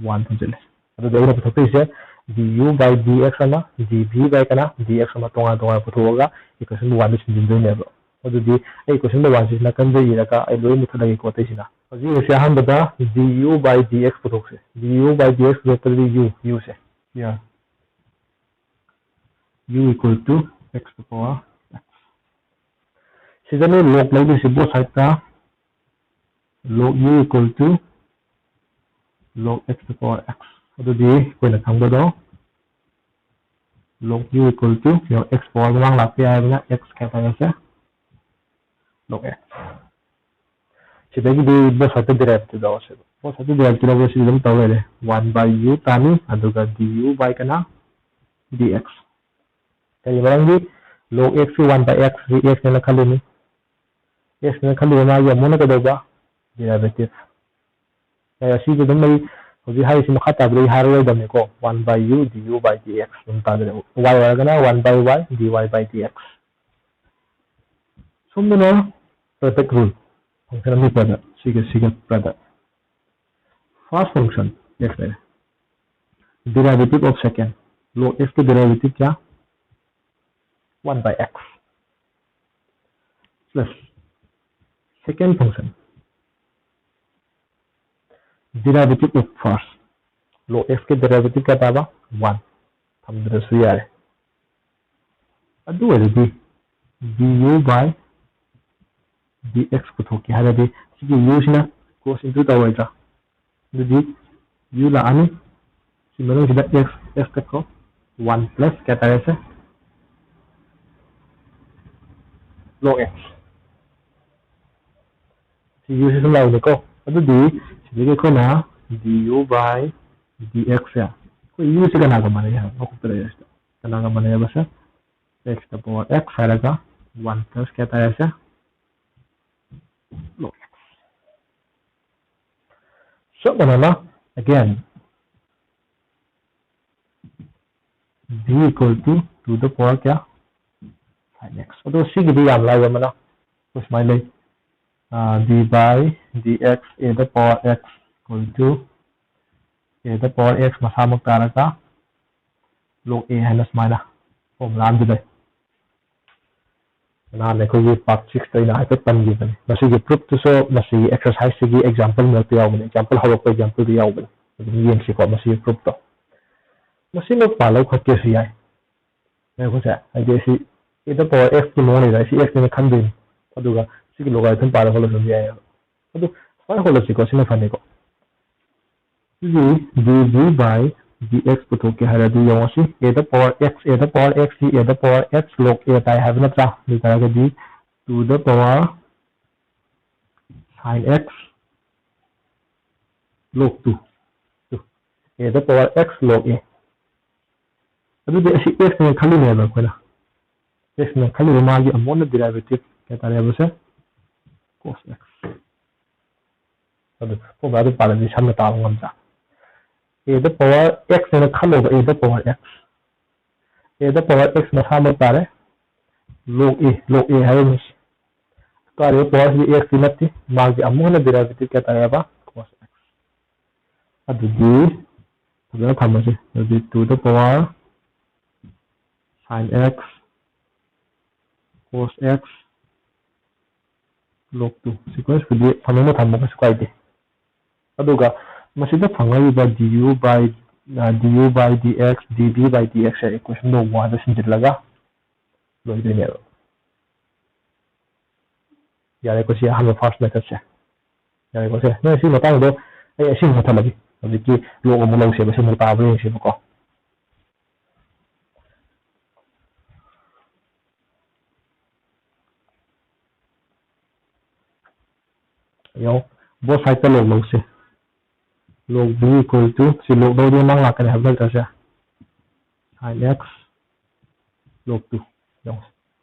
One ꯊꯣꯛꯆꯜꯂꯦ꯫ ꯑꯗꯨꯗꯤ ꯑꯩꯅ ꯄꯨꯊꯣꯛꯇꯣꯏꯁꯦ du by dx ꯑꯃ, dv by ꯀꯅꯥ? Dx ꯑꯃ ꯇꯣꯉꯥꯟ ꯇꯣꯉꯥꯟ ꯄꯨꯊꯣꯛꯑꯒ equation one ꯗ ꯁꯤꯟꯖꯤꯟꯗꯣꯏꯅꯦꯕ꯫ ꯑꯗꯨꯗꯤ ꯑꯩ question number one ꯁꯤ ꯅꯥꯀꯟꯗ ꯏꯔꯒ ꯑꯩ ꯂꯣꯏ ꯃꯨꯠꯊꯠꯂꯒꯦꯀꯣ ꯑꯇꯩꯁꯤꯅ꯫ ꯍꯧꯖꯤꯛ ꯍꯧꯖꯤꯛꯁꯦ ꯑꯍꯥꯟꯕꯗ du by dx ꯄꯨꯊꯣꯛꯁꯦ꯫ Du by dx ꯄꯨꯊꯣꯛꯄꯗꯗꯤ u, u ꯁꯦ, ꯌꯥ, u equal to x to power x꯫ ꯁꯤꯗꯅꯦ log ꯂꯧꯗꯣꯏꯁꯦ both side ꯇ, log u equal to log x to power x꯫ ꯑꯗꯨꯗꯤ ꯑꯩꯈꯣꯏꯅ ꯈꯪꯕꯗꯣ log u equal to, ꯌꯦꯡꯉꯣ, x power ꯃꯃꯥꯡ ꯂꯥꯛꯄ ꯌꯥꯏ ꯍꯥꯏꯕꯅ x ꯀꯌꯥ ꯇꯥꯔꯁꯦ? Log x꯫ ꯁꯤꯗꯒꯤꯗꯤ both side ꯇ derivative ꯂꯧꯔꯁꯦꯕ꯫ Both side ꯇ derivative ꯂꯧꯕꯁꯤꯗꯤ ꯑꯗꯨꯝ ꯇꯧ ꯂꯩꯔꯦ꯫ One by u ꯇꯥꯅꯤ, ꯑꯗꯨꯒ du by ꯀꯅꯥ? Dx꯫ ꯀꯔꯤ ꯃꯔꯝꯒꯤ? Log x ꯀꯤ one by x ꯁꯤ x ꯅꯦꯅ ꯈꯜꯂꯤꯅꯤ꯫ X ꯅꯦꯅ ꯈꯜꯂꯤꯕ ꯃꯥꯒꯤ ꯑꯃꯨꯛꯅ ꯀꯩꯗꯧꯕ? Derivative꯫ ꯌꯥꯏ, ꯑꯁꯤꯁꯨ ꯑꯗꯨꯝ ꯑꯩ ꯍꯧꯖꯤꯛ ꯍꯥꯏꯔꯤꯁꯤ ꯃꯈꯥ ꯇꯥꯕꯗ ꯑꯩ ꯍꯥꯏꯔꯔꯣꯏꯗꯕꯅꯤꯀꯣ꯫ One by u du by dx ꯑꯗꯨꯝ ꯇꯥꯗꯅ y ꯑꯣꯏꯔꯒꯅ one by y dy by dx꯫ ꯁꯨꯝꯕꯅ product rule꯫ Function ꯑꯅꯤ product, ꯁꯤꯒ ꯁꯤꯒ product꯫ First function x ꯂꯩꯔꯦ꯫ Derivative of second, log x ꯀꯤ derivative ꯀꯌꯥ? One by x plus second function derivative of first, log x ꯀꯤ derivative ꯀꯌꯥ ꯇꯥꯕ? One꯫ ꯊꯝꯗ꯭ꯔꯁꯨ ꯌꯥꯔꯦ꯫ ꯑꯗꯨ ꯑꯣꯏꯔꯗꯤ du by dx ꯄꯨꯊꯣꯛꯀꯦ ꯍꯥꯏꯔꯗꯤ ꯁꯤꯒꯤ u ꯁꯤꯅ cross into ꯇꯧꯔꯣꯏꯗ꯭ꯔꯥ? ꯑꯗꯨꯗꯤ u ꯂꯥꯛꯑꯅꯤ꯫ ꯁꯤ ꯃꯅꯨꯡꯁꯤꯗ x, x ꯀꯛꯈ꯭ꯔꯣ꯫ One plus ꯀꯌꯥ ꯇꯥꯔꯦꯁꯦ? Log x꯫ ꯁꯤ u ꯁꯤ ꯁꯨꯝ ꯂꯥꯛꯎꯅꯤꯀꯣ꯫ ꯑꯗꯨꯗꯤ ꯁꯤꯗꯒꯤ ꯑꯩꯈꯣꯏꯅ du by dx ꯁꯦ, ꯑꯩꯈꯣꯏ u ꯁꯤ ꯀꯅꯥꯒ ꯃꯥꯟꯅꯩ ꯍꯥꯏꯕ ꯃꯀꯣꯛꯇ ꯂꯩꯔꯁꯤꯗ꯫ ꯀꯅꯥꯒ ꯃꯥꯟꯅꯩ ꯍꯥꯏꯕꯁꯦ? X ꯇ power x ꯍꯥꯏꯔꯒ one plus ꯀꯌꯥ ꯇꯥꯔꯦꯁꯦ? Log x꯫ ꯆꯞ ꯃꯥꯟꯅꯅ again d equal to two the power ꯀꯌꯥ? Five x꯫ ꯑꯗꯣ ꯁꯤꯒꯤꯗꯤ ꯌꯥꯝ ꯂꯥꯏꯕ ꯑꯃꯅ ꯑꯩꯈꯣꯏ ꯁꯨꯃꯥꯏꯅ ꯂꯩ, d by dx a the power x equal to a the power x ꯃꯁꯥꯃꯛ ꯇꯥꯔꯒ log a ꯍꯥꯏꯅ ꯁꯨꯃꯥꯏꯅ formula ꯑꯃꯗꯤ ꯂꯩ꯫ ꯅꯍꯥꯟ ꯑꯩꯈꯣꯏꯒꯤ part six ꯇ ꯑꯩꯅ ꯍꯥꯏꯐꯦꯠ ꯄꯟꯈꯤꯕꯅꯤ꯫ ꯃꯁꯤꯒꯤ proof ꯇꯨꯁꯨ ꯃꯁꯤꯒꯤ exercise ꯁꯤꯒꯤ example ꯃꯔꯛꯇ ꯌꯥꯎꯕꯅꯤ, example ꯍꯧꯔꯛꯄ example ꯗ ꯌꯥꯎꯕꯅꯤ꯫ ꯑꯗꯨꯝ ꯌꯦꯡꯁꯤꯀꯣ ꯃꯁꯤꯒꯤ proof ꯇꯣ꯫ ꯃꯁꯤꯃꯛ ꯄꯥꯜꯂꯧ ꯈꯣꯠꯀꯦꯁꯨ ꯌꯥꯏ꯫ ꯉꯥꯏꯈꯣꯁꯦ, ꯍꯥꯏꯗꯤ ꯑꯁꯤ a the power x ꯀꯤ ꯃꯑꯣꯡꯅꯤꯗ, ꯑꯩ ꯁꯤ x ꯅꯦꯅ ꯈꯟꯗꯣꯏꯅꯤ꯫ ꯑꯗꯨꯒ ꯁꯤꯒꯤ logarithm ꯄꯥꯜꯂ ꯍꯣꯠꯂꯁꯨ ꯑꯗꯨꯝ ꯌꯥꯏꯑꯕ꯫ ꯑꯗꯨ ꯁꯨꯃꯥꯏꯅ ꯍꯣꯠꯂꯁꯤꯀꯣ, ꯁꯤꯅ ꯐꯅꯤꯀꯣ꯫ ꯑꯗꯨꯗꯤ du by dx ꯄꯨꯊꯣꯛꯀꯦ ꯍꯥꯏꯔꯗꯤ ꯌꯦꯡꯉꯣ ꯁꯤ, a the power x, a the power x ꯁꯤ a the power x log a ꯇꯥꯏ ꯍꯥꯏꯕ ꯅꯠꯇ꯭ꯔꯥ? ꯑꯗꯨ ꯑꯣꯏꯇꯥꯔꯒꯗꯤ two the power sin x log two, a the power x log a ꯑꯗꯨꯗꯤ ꯑꯁꯤ x ꯅꯦꯅ ꯈꯜꯂꯤꯅꯦꯕ ꯑꯩꯈꯣꯏꯅ꯫ X ꯅꯦꯅ ꯈꯜꯂꯤꯕ ꯃꯥꯒꯤ ꯑꯃꯨꯛ ꯍꯟꯅ derivative ꯀꯌꯥ ꯇꯥꯔꯦꯕꯁꯦ? Cos x꯫ ꯑꯗꯨ formula ꯗꯨ ꯄꯥꯜꯂꯗꯤ ꯁꯝꯅ ꯇꯥꯕ ꯉꯝꯗ꯭ꯔꯥ? A the power x ꯅꯦꯅ ꯈꯜꯂꯣꯕ, A the power x꯫ A the power x ꯃꯁꯥꯃꯛ ꯇꯥꯔꯦ꯫ Log A, log A ꯍꯥꯏꯕ ꯃꯤꯁꯤ꯫ ꯀꯥꯔꯤꯕ power ꯁꯤꯗꯤ x ꯇꯤ ꯅꯠꯇꯦ꯫ ꯃꯥꯒꯤ ꯑꯃꯨꯛ ꯍꯟꯅ derivative ꯀꯌꯥ ꯇꯥꯔꯦꯕ? Cos x꯫ ꯑꯗꯨꯗꯤ ꯐꯖꯅ ꯊꯝꯃꯁꯤ꯫ ꯑꯗꯨꯗꯤ to the power sin x cos x log two꯫ Sequence ꯄꯨꯗꯤ ꯊꯝꯅꯤꯡꯕ ꯊꯝꯕ ꯀꯩꯁꯨ ꯀꯥꯏꯗꯦ꯫ ꯑꯗꯨꯒ ꯃꯁꯤꯗ ꯐꯪꯉꯛꯏꯕ du by, ꯑ, du by dx, dv by dx say equation the one ꯗ ꯁꯤꯟꯖꯤꯜꯂꯒ ꯂꯣꯏꯗꯣꯏꯅꯦꯕ꯫ ꯌꯥꯔꯦꯀꯣ, ꯁꯤ ꯑꯍꯥꯟꯕ first method ꯁꯦ꯫ ꯌꯥꯔꯦꯀꯣ, ꯁꯦ꯫ ꯅꯣꯏ ꯁꯤ ꯃꯇꯥꯡꯗꯣ ꯑꯩ ꯑꯁꯤ ꯃꯨꯠꯊꯠꯂꯒꯦ꯫ ꯍꯧꯖꯤꯛꯀꯤ log ꯑꯃꯨꯛ ꯂꯧꯁꯦꯕ, ꯁꯤ ꯑꯃꯨꯛ ꯇꯥꯕ꯭ꯔꯥ ꯌꯦꯡꯁꯦꯕꯀꯣ꯫ ꯌꯦꯡꯉꯣ, both side ꯇ log ꯂꯧꯁꯦ꯫ Log v equal to, ꯁꯤ log ꯂꯧꯔꯗꯤ ꯃꯥꯡ ꯂꯥꯛꯀꯅꯤ ꯍꯥꯏꯕ ꯅꯠꯇ꯭ꯔꯥ ꯁꯦ? Sin x log two꯫ ꯌꯦꯡꯉꯣ꯫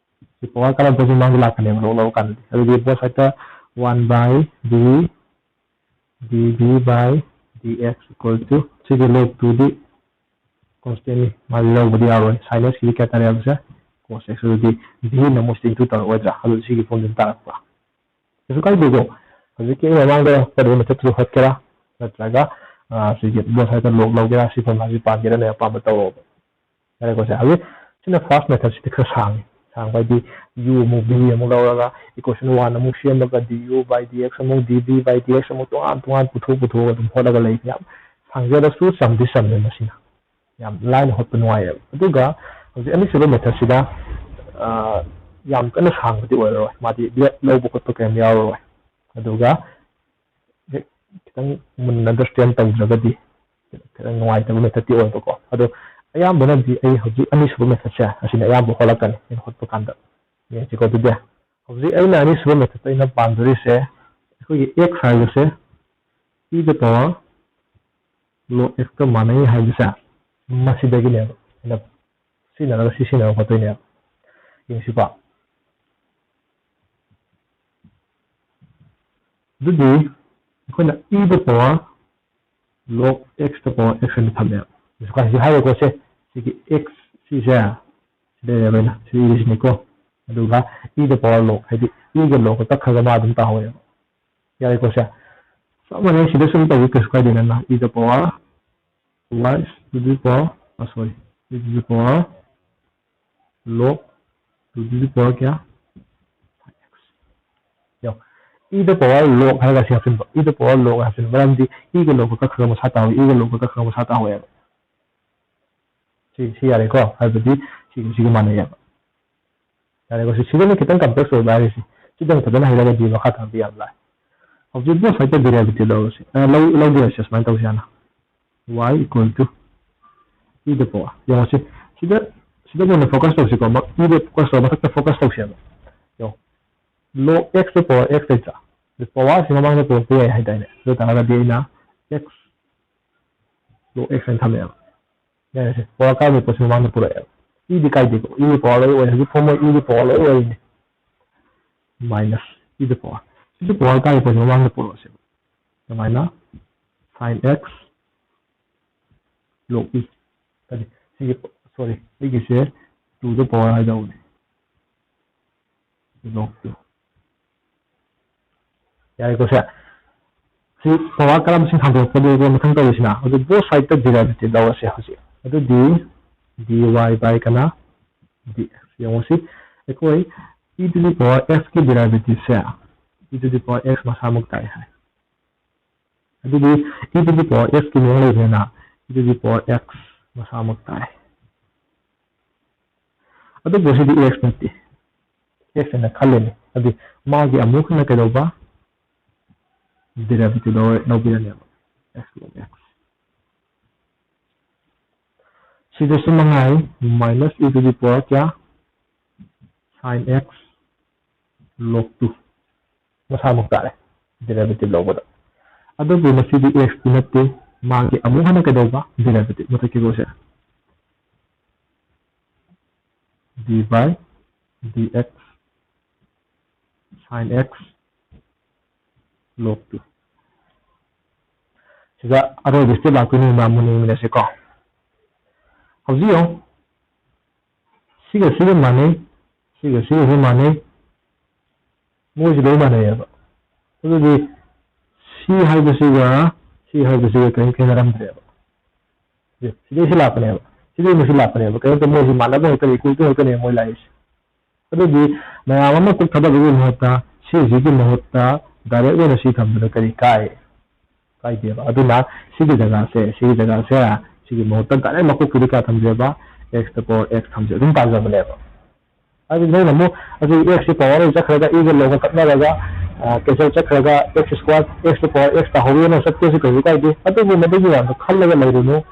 ꯁꯤ power ꯀꯔꯝꯕꯁꯤ ꯃꯥꯡꯗ ꯂꯥꯛꯀꯅꯦꯕ log ꯂꯧꯔꯀꯥꯟꯗꯗꯤ꯫ ꯑꯗꯨꯗꯤ both side ꯇ one by v dv by dx equal to, ꯁꯤꯒꯤ log two ꯗꯤ constant ꯅꯤ, ꯃꯥꯗꯤ ꯂꯧꯕꯗꯤ ꯌꯥꯔꯣꯏ꯫ Sin x ꯀꯤꯗꯤ ꯀꯌꯥ ꯇꯥꯔꯦ ꯍꯥꯏꯕꯁꯦ? Cos x꯫ ꯑꯗꯨꯗꯤ v ꯅ ꯑꯃꯨꯛ ꯁꯤꯗ into ꯇꯧꯔꯛꯑꯣꯏꯗ꯭ꯔꯥ? ꯑꯗꯨ ꯁꯤꯒꯤ form ꯗ ꯇꯥꯔꯛꯄ꯫ ꯀꯩꯁꯨ ꯀꯥꯏꯗꯦꯀꯣ꯫ ꯍꯧꯖꯤꯛꯀꯤ ꯑꯩꯅ ꯃꯃꯥꯡꯗ ꯍꯣꯠꯄꯗꯨꯒꯤ method ꯇꯨ ꯍꯣꯠꯀꯦꯔꯥ? ꯅꯠꯇ꯭ꯔꯒ, ꯑ, ꯁꯤꯒꯤ both side ꯇ log ꯂꯧꯒꯦꯔꯥ? ꯁꯤ formula ꯁꯤ ꯄꯥꯟꯒꯦꯔꯥ? ꯅꯣꯏ ꯑꯄꯥꯝꯕ ꯇꯧꯔꯣꯕ꯫ ꯌꯥꯔꯦꯀꯣ ꯁꯦ? ꯍꯧꯖꯤꯛ ꯁꯤꯅ first method ꯁꯤꯗꯤ ꯈꯔ ꯁꯥꯡꯉꯤ꯫ ꯁꯥꯡꯕ ꯍꯥꯏꯗꯤ u ꯑꯃꯨꯛ v ꯑꯃꯨꯛ ꯂꯧꯔꯒ equation one ꯑꯃꯨꯛ ꯁꯦꯝꯃꯒ du by dx ꯑꯃꯨꯛ dv by dx ꯑꯃꯨꯛ ꯇꯣꯉꯥꯟ ꯇꯣꯉꯥꯟ ꯄꯨꯊꯣꯛ ꯄꯨꯊꯣꯛꯑꯒ ꯑꯗꯨꯝ ꯍꯣꯠꯂꯒ ꯂꯩ꯫ ꯌꯥꯝ ꯁꯥꯡꯖꯔꯁꯨ ꯆꯝꯗꯤ ꯆꯝꯃꯦ ꯃꯁꯤꯅ꯫ ꯌꯥꯝ ꯂꯥꯏꯅ ꯍꯣꯠꯄ ꯅꯨꯡꯉꯥꯏꯌꯦꯕ꯫ ꯑꯗꯨꯒ ꯍꯧꯖꯤꯛ ꯑꯅꯤꯁꯨꯕ method ꯁꯤꯗ, ꯑ, ꯌꯥꯝ ꯀꯟꯅ ꯁꯥꯡꯕꯗꯤ ꯑꯣꯏꯔꯔꯣꯏ꯫ ꯃꯥꯗꯤ ꯂꯦꯞ ꯂꯧꯕ ꯈꯣꯠꯄ ꯀꯔꯤꯝ ꯌꯥꯎꯔꯔꯣꯏ꯫ ꯑꯗꯨꯒ ꯍꯦꯛ ꯈꯤꯇꯪ ꯃꯨꯟꯅ understand ꯇꯧꯗ꯭ꯔꯒꯗꯤ ꯈꯤꯇꯪ ꯅꯨꯡꯉꯥꯏꯇꯕ method ꯇꯤ ꯑꯣꯏꯕꯀꯣ꯫ ꯑꯗꯣ ꯑꯌꯥꯝꯕꯅꯗꯤ ꯑꯩ ꯍꯧꯖꯤꯛ ꯑꯅꯤꯁꯨꯕ method ꯁꯦ ꯑꯁꯤꯅ ꯑꯌꯥꯝꯕ ꯍꯣꯠꯂꯛꯀꯅꯤ ꯑꯩꯅ ꯍꯣꯠꯄ ꯀꯥꯟꯗ꯫ ꯌꯦꯡꯁꯤꯀꯣ ꯑꯗꯨꯗꯤ꯫ ꯍꯧꯖꯤꯛ ꯑꯩꯅ ꯑꯅꯤꯁꯨꯕ method ꯇ ꯑꯩꯅ ꯄꯥꯟꯗꯣꯔꯤꯁꯦ ꯑꯩꯈꯣꯏꯒꯤ x ꯍꯥꯏꯕꯁꯦ e ꯗ power log x ꯀ ꯃꯥꯟꯅꯩ ꯍꯥꯏꯕꯁꯦ ꯃꯁꯤꯗꯒꯤꯅꯦꯕ ꯑꯩꯅ ꯁꯤꯖꯤꯟꯅꯔꯒ ꯁꯤ ꯁꯤꯖꯤꯟꯅꯔꯒ ꯍꯣꯠꯇꯣꯏꯅꯦꯕ꯫ ꯌꯦꯡꯁꯤꯀꯣ꯫ ꯑꯗꯨꯗꯤ ꯑꯩꯈꯣꯏꯅ e the power log x the power x ꯑꯅ ꯊꯝꯃꯦꯕ꯫ ꯍꯧꯖꯤꯛ ꯍꯥꯏꯔꯦꯀꯣ ꯁꯦ, ꯁꯤꯒꯤ x ꯁꯤꯁꯦ ꯁꯤꯗ ꯂꯩꯔꯕꯅꯤꯅ ꯁꯤ ꯏꯔꯤꯁꯤꯅꯤꯀꯣ꯫ ꯑꯗꯨꯒ e the power log ꯍꯥꯏꯗꯤ e ꯒ log ꯀ ꯀꯛꯈ꯭ꯔꯒ ꯃꯥ ꯑꯗꯨꯝ ꯇꯥꯍꯧꯋꯦꯕ꯫ ꯌꯥꯔꯦꯀꯣ ꯁꯦ? ꯆꯞ ꯃꯥꯟꯅꯩ, ꯁꯤꯗ ꯁꯨꯝ ꯇꯧꯕ ꯀꯩꯁꯨ ꯀꯥꯏꯗꯦ꯫ ꯅꯪꯅ e the power y to the power, ꯑ, sorry, e to the power log two to the power ꯀꯌꯥ? ꯌꯦꯡꯉꯣ, e the power log ꯍꯥꯏꯔꯒ ꯁꯤ ꯍꯥꯞꯆꯤꯟꯕ, e the power log ꯍꯥꯞꯆꯤꯟꯕ, ꯃꯔꯝꯗꯤ e ꯒ log ꯀ ꯀꯛꯈ꯭ꯔꯒ ꯃꯁꯥ ꯇꯥꯍꯧꯏ, e ꯒ log ꯀ ꯀꯛꯈ꯭ꯔꯒ ꯃꯁꯥ ꯇꯥꯍꯧꯋꯦꯕ꯫ ꯁꯤ, ꯁꯤ ꯌꯥꯔꯦꯀꯣ, ꯍꯥꯏꯕꯗꯤ ꯁꯤꯒ ꯁꯤꯒ ꯃꯥꯟꯅꯩꯌꯦꯕ꯫ ꯌꯥꯔꯦꯀꯣ, ꯁꯤ, ꯁꯤꯗꯅ ꯈꯤꯇꯪ complex ꯑꯣꯏꯕ ꯍꯥꯏꯔꯤꯁꯦ, ꯁꯤꯗꯪ ꯐꯖꯅ ꯍꯩꯔꯒꯗꯤ ꯃꯈꯥ ꯇꯥꯕꯗꯤ ꯌꯥꯝ ꯂꯥꯏ꯫ ꯍꯧꯖꯤꯛ both side ꯇ derivative ꯂꯧꯔꯁꯤ, ꯑ, ꯂꯧ-, ꯂꯧꯗꯣꯏꯔꯁꯦ ꯁꯨꯃꯥꯏꯅ ꯇꯧꯁꯤ ꯍꯥꯟꯅ꯫ Y equal to e the power꯫ ꯌꯦꯡꯉꯣ ꯁꯤ, ꯁꯤꯗ, ꯁꯤꯗ ꯑꯣꯏꯅ focus ꯇꯧꯁꯤꯀꯣ꯫ ꯃ-, e ꯗ focus ꯇꯧ, ꯃꯊꯛꯇ focus ꯇꯧꯁꯦꯕ꯫ ꯌꯦꯡꯉꯣ꯫ Log x the power x ꯂꯩꯇ꯭ꯔꯥ? ꯑꯗꯨ power ꯁꯤ ꯃꯃꯥꯡꯗ ꯄꯨꯔꯛꯄ ꯌꯥꯏ ꯍꯥꯏꯗꯥꯏꯅꯦ? ꯑꯗꯨ ꯇꯥꯔꯒꯗꯤ ꯑꯩꯅ x log x ꯍꯥꯏꯅ ꯊꯝꯃꯦꯕ꯫ ꯌꯥꯔꯦꯁꯦ꯫ Power ꯀꯥꯏꯕꯒꯤ ꯄꯣꯠꯁꯤ ꯃꯃꯥꯡꯗ ꯄꯨꯔꯛꯑꯦꯕ꯫ E ꯗꯤ ꯀꯥꯏꯗꯦꯀꯣ? E ꯒꯤ power ꯂꯣꯏ ꯑꯣꯏ꯫ ꯍꯧꯖꯤꯛ ꯐꯥꯎꯕ E ꯒꯤ power ꯂꯣꯏ ꯑꯣꯏꯔꯤꯅꯦ꯫ Minus e the power꯫ ꯁꯤꯁꯨ power ꯀꯥꯏꯕꯒꯤ ꯄꯣꯠꯁꯤ ꯃꯃꯥꯡꯗ ꯄꯨꯔꯛꯑꯁꯦꯕ꯫ ꯑꯗꯨꯃꯥꯏꯅ sin x log e꯫ ꯀꯔꯤ? ꯁꯤꯒꯤ, sorry, ꯑꯩꯒꯤꯁꯦ to the power ꯍꯥꯏꯗꯧꯕꯅꯦ꯫ Log two꯫ ꯌꯥꯔꯦꯀꯣ ꯁꯦ? ꯁꯤ power ꯀꯔꯝꯕꯁꯤꯡ ꯍꯟꯗꯣꯛꯀꯗꯣꯏꯕ ꯃꯊꯪ ꯇꯧꯔꯤꯁꯤꯅ? ꯑꯗꯨ both side ꯇ derivative ꯂꯧꯔꯁꯦ ꯍꯧꯖꯤꯛ꯫ ꯑꯗꯨꯗꯤ dy by ꯀꯅꯥ? Dx꯫ ꯌꯦꯡꯉꯣ ꯁꯤ, ꯑꯩꯈꯣꯏ e to the power x ꯀꯤ derivative say e to the power x ꯃꯁꯥꯃꯛ ꯇꯥꯏ ꯍꯥꯏ꯫ ꯑꯗꯨꯗꯤ e to the power x ꯀꯤ ꯃꯑꯣꯡ ꯂꯩꯕꯅꯤꯅ e to the power x ꯃꯁꯥꯃꯛ ꯇꯥꯏ꯫ ꯑꯗꯨꯕꯨ ꯁꯤꯗꯤ x ꯅꯠꯇꯦ, x ꯍꯥꯏꯅ ꯈꯜꯂꯤꯅꯤ꯫ ꯑꯗꯨꯗꯤ ꯃꯥꯒꯤ ꯑꯃꯨꯛ ꯍꯟꯅ ꯀꯩꯗꯧꯕ? Derivative ꯂꯧꯔ-, ꯂꯧꯕꯤꯔꯅꯦꯕ, x log x꯫ ꯁꯤꯗꯁꯨ ꯃꯉꯥꯏ, minus e to the power ꯀꯌꯥ? Sin x log two꯫ ꯃꯁꯥꯃꯛ ꯇꯥꯔꯦ derivative ꯂꯧꯕꯗ꯫ ꯑꯗꯨꯕꯨ ꯃꯁꯤꯗꯤ x ꯇꯤ ꯅꯠꯇꯦ, ꯃꯥꯒꯤ ꯑꯃꯨꯛ ꯍꯟꯅ ꯀꯩꯗꯧꯕ? Derivative, ꯃꯊꯛꯀꯤ row say. by dx sin x log two꯫ ꯁꯤꯗ ꯑꯔꯣꯏꯕ step ꯂꯥꯛꯇꯣꯏꯅꯤ, ꯃꯌꯥꯝ ꯃꯨꯟꯅ ꯌꯦꯡꯃꯤꯟꯅꯁꯤꯀꯣ꯫ ꯍꯧꯖꯤꯛ ꯌꯦꯡꯉꯨ, ꯁꯤꯒ ꯁꯤꯒ ꯃꯥꯟꯅꯩ, ꯁꯤꯒ ꯁꯤꯒꯁꯨ ꯃꯥꯟꯅꯩ, ꯃꯣꯏꯁꯤ ꯂꯣꯏ ꯃꯥꯟꯅꯩꯌꯦꯕ꯫ ꯑꯗꯨꯗꯤ ꯁꯤ ꯍꯥꯏꯕꯁꯤꯒ ꯁꯤ ꯍꯥꯏꯕꯁꯤꯒ ꯀꯔꯤꯝ ꯈꯦꯠꯅꯔꯝꯗ꯭ꯔꯦꯕ꯫ ꯁꯤꯗꯩ ꯁꯤ ꯂꯥꯛꯄꯅꯦꯕ, ꯁꯤꯗꯩ ꯃꯁꯤ ꯂꯥꯛꯄꯅꯦꯕ꯫ ꯀꯔꯤꯝꯇ ꯃꯣꯏꯁꯤ ꯃꯥꯟꯅꯕ ꯉꯥꯛꯇꯅꯤ, equal to ꯉꯥꯛꯇꯅꯦ ꯃꯣꯏ ꯂꯥꯛꯏꯁꯦ꯫ ꯑꯗꯨꯗꯤ ꯃꯌꯥꯝ ꯑꯃ ꯀꯣꯛ ꯊꯥꯗꯕꯒꯤ ꯃꯍꯨꯠꯇ ꯁꯤꯁꯤꯒꯤ ꯃꯍꯨꯠꯇ direct ꯑꯣꯏꯅ ꯁꯤ ꯊꯝꯕꯗ ꯀꯔꯤ ꯀꯥꯏ? ꯀꯥꯏꯗꯦꯕ꯫ ꯑꯗꯨꯅ ꯁꯤꯒꯤ ꯖꯒꯥꯁꯦ, ꯁꯤꯒꯤ ꯖꯒꯥꯁꯦ, ꯁꯤꯒꯤ ꯃꯍꯨꯠꯇ direct ꯃꯀꯣꯛꯀꯤꯗ ꯀꯌꯥ ꯊꯝꯖꯦꯕ? X to power x ꯊꯝꯖꯦ, ꯑꯗꯨꯝ ꯇꯥꯖꯕꯅꯦꯕ꯫ ꯍꯥꯏꯗꯤ ꯅꯣꯏꯅ ꯑꯃꯨꯛ ꯑꯁꯤ x ꯁꯤ power ꯑꯣꯏꯅ ꯆꯠꯈ꯭ꯔꯒ e ꯒ log ꯒ ꯀꯛꯅꯔꯒ, ꯑ, cancel ꯆꯠꯈ꯭ꯔꯒ x square, x to power x ꯇꯥꯍꯧꯔꯦꯅ ꯆꯠꯀꯦꯁꯨ ꯀꯩꯁꯨ ꯀꯥꯏꯗꯦ꯫ ꯑꯗꯨꯕꯨ ꯃꯗꯨꯒꯤ ꯃꯌꯥꯝꯗꯣ ꯈꯜꯂꯒ ꯂꯩꯔꯨꯅꯨ꯫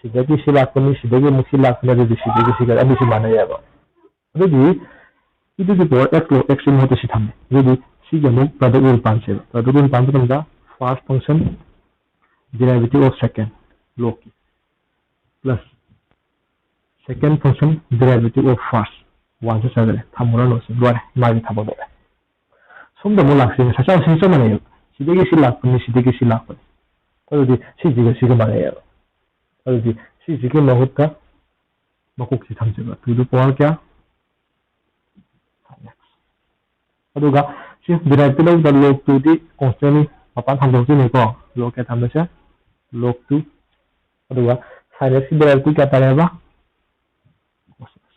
ꯁꯤꯗꯒꯤ ꯁꯤ ꯂꯥꯛꯄꯅꯤ, ꯁꯤꯗꯒꯤ ꯑꯃꯨꯛ ꯁꯤ ꯂꯥꯛꯄꯅꯤ, ꯑꯗꯨꯗꯤ ꯁꯤꯗꯒꯤ ꯁꯤꯒ ꯑꯅꯤꯁꯤ ꯃꯥꯟꯅꯩꯌꯦꯕ꯫ ꯑꯗꯨꯗꯤ e to the power x log x ꯀꯤ ꯃꯍꯨꯠꯇ ꯁꯤ ꯊꯝꯃꯦ꯫ ꯑꯗꯨꯗꯤ ꯁꯤꯒꯤ ꯑꯃꯨꯛ product rule ꯄꯥꯟꯁꯦꯕ꯫ Product rule ꯄꯥꯟꯕ ꯃꯇꯝꯗ first function derivative of second log ꯀꯤ plus second function derivative of first, one ꯆꯠꯆꯈ꯭ꯔꯦ, ꯊꯝꯃꯨꯔꯅꯨ, ꯁꯤ ꯂꯣꯏꯔꯦ, ꯃꯥꯒꯤ ꯊꯕꯛ ꯂꯣꯏꯔꯦ꯫ ꯁꯣꯝꯗ ꯑꯃꯨꯛ ꯂꯥꯛꯁꯤ, ꯉꯁꯥꯏ ꯆꯞ ꯁꯤ ꯆꯞ ꯃꯥꯟꯅꯩꯌꯦꯕ꯫ ꯁꯤꯗꯒꯤ ꯁꯤ ꯂꯥꯛꯄꯅꯤ, ꯁꯤꯗꯒꯤ ꯁꯤ ꯂꯥꯛꯄꯅꯤ꯫ ꯑꯗꯨꯗꯤ ꯁꯤꯁꯤꯒ ꯁꯤꯒ ꯃꯥꯟꯅꯩꯌꯦꯕ꯫ ꯑꯗꯨꯗꯤ ꯁꯤꯁꯤꯒꯤ ꯃꯍꯨꯠꯇ ꯃꯀꯣꯛꯁꯤ ꯊꯝꯖꯕ, to the power ꯀꯌꯥ? ꯑꯗꯨꯒ ꯁꯤ derivative ꯂꯧꯕꯗ log two ꯗꯤ constant ꯅꯤ, ꯃꯄꯥꯟ ꯊꯝꯗꯣꯛꯇꯣꯏꯅꯤꯀꯣ꯫ Log ꯀꯌꯥ ꯊꯝꯕꯁꯦ? Log two꯫ ꯑꯗꯨꯒ sin x ꯀꯤ derivative ꯀꯌꯥ ꯇꯥꯔꯦꯕ?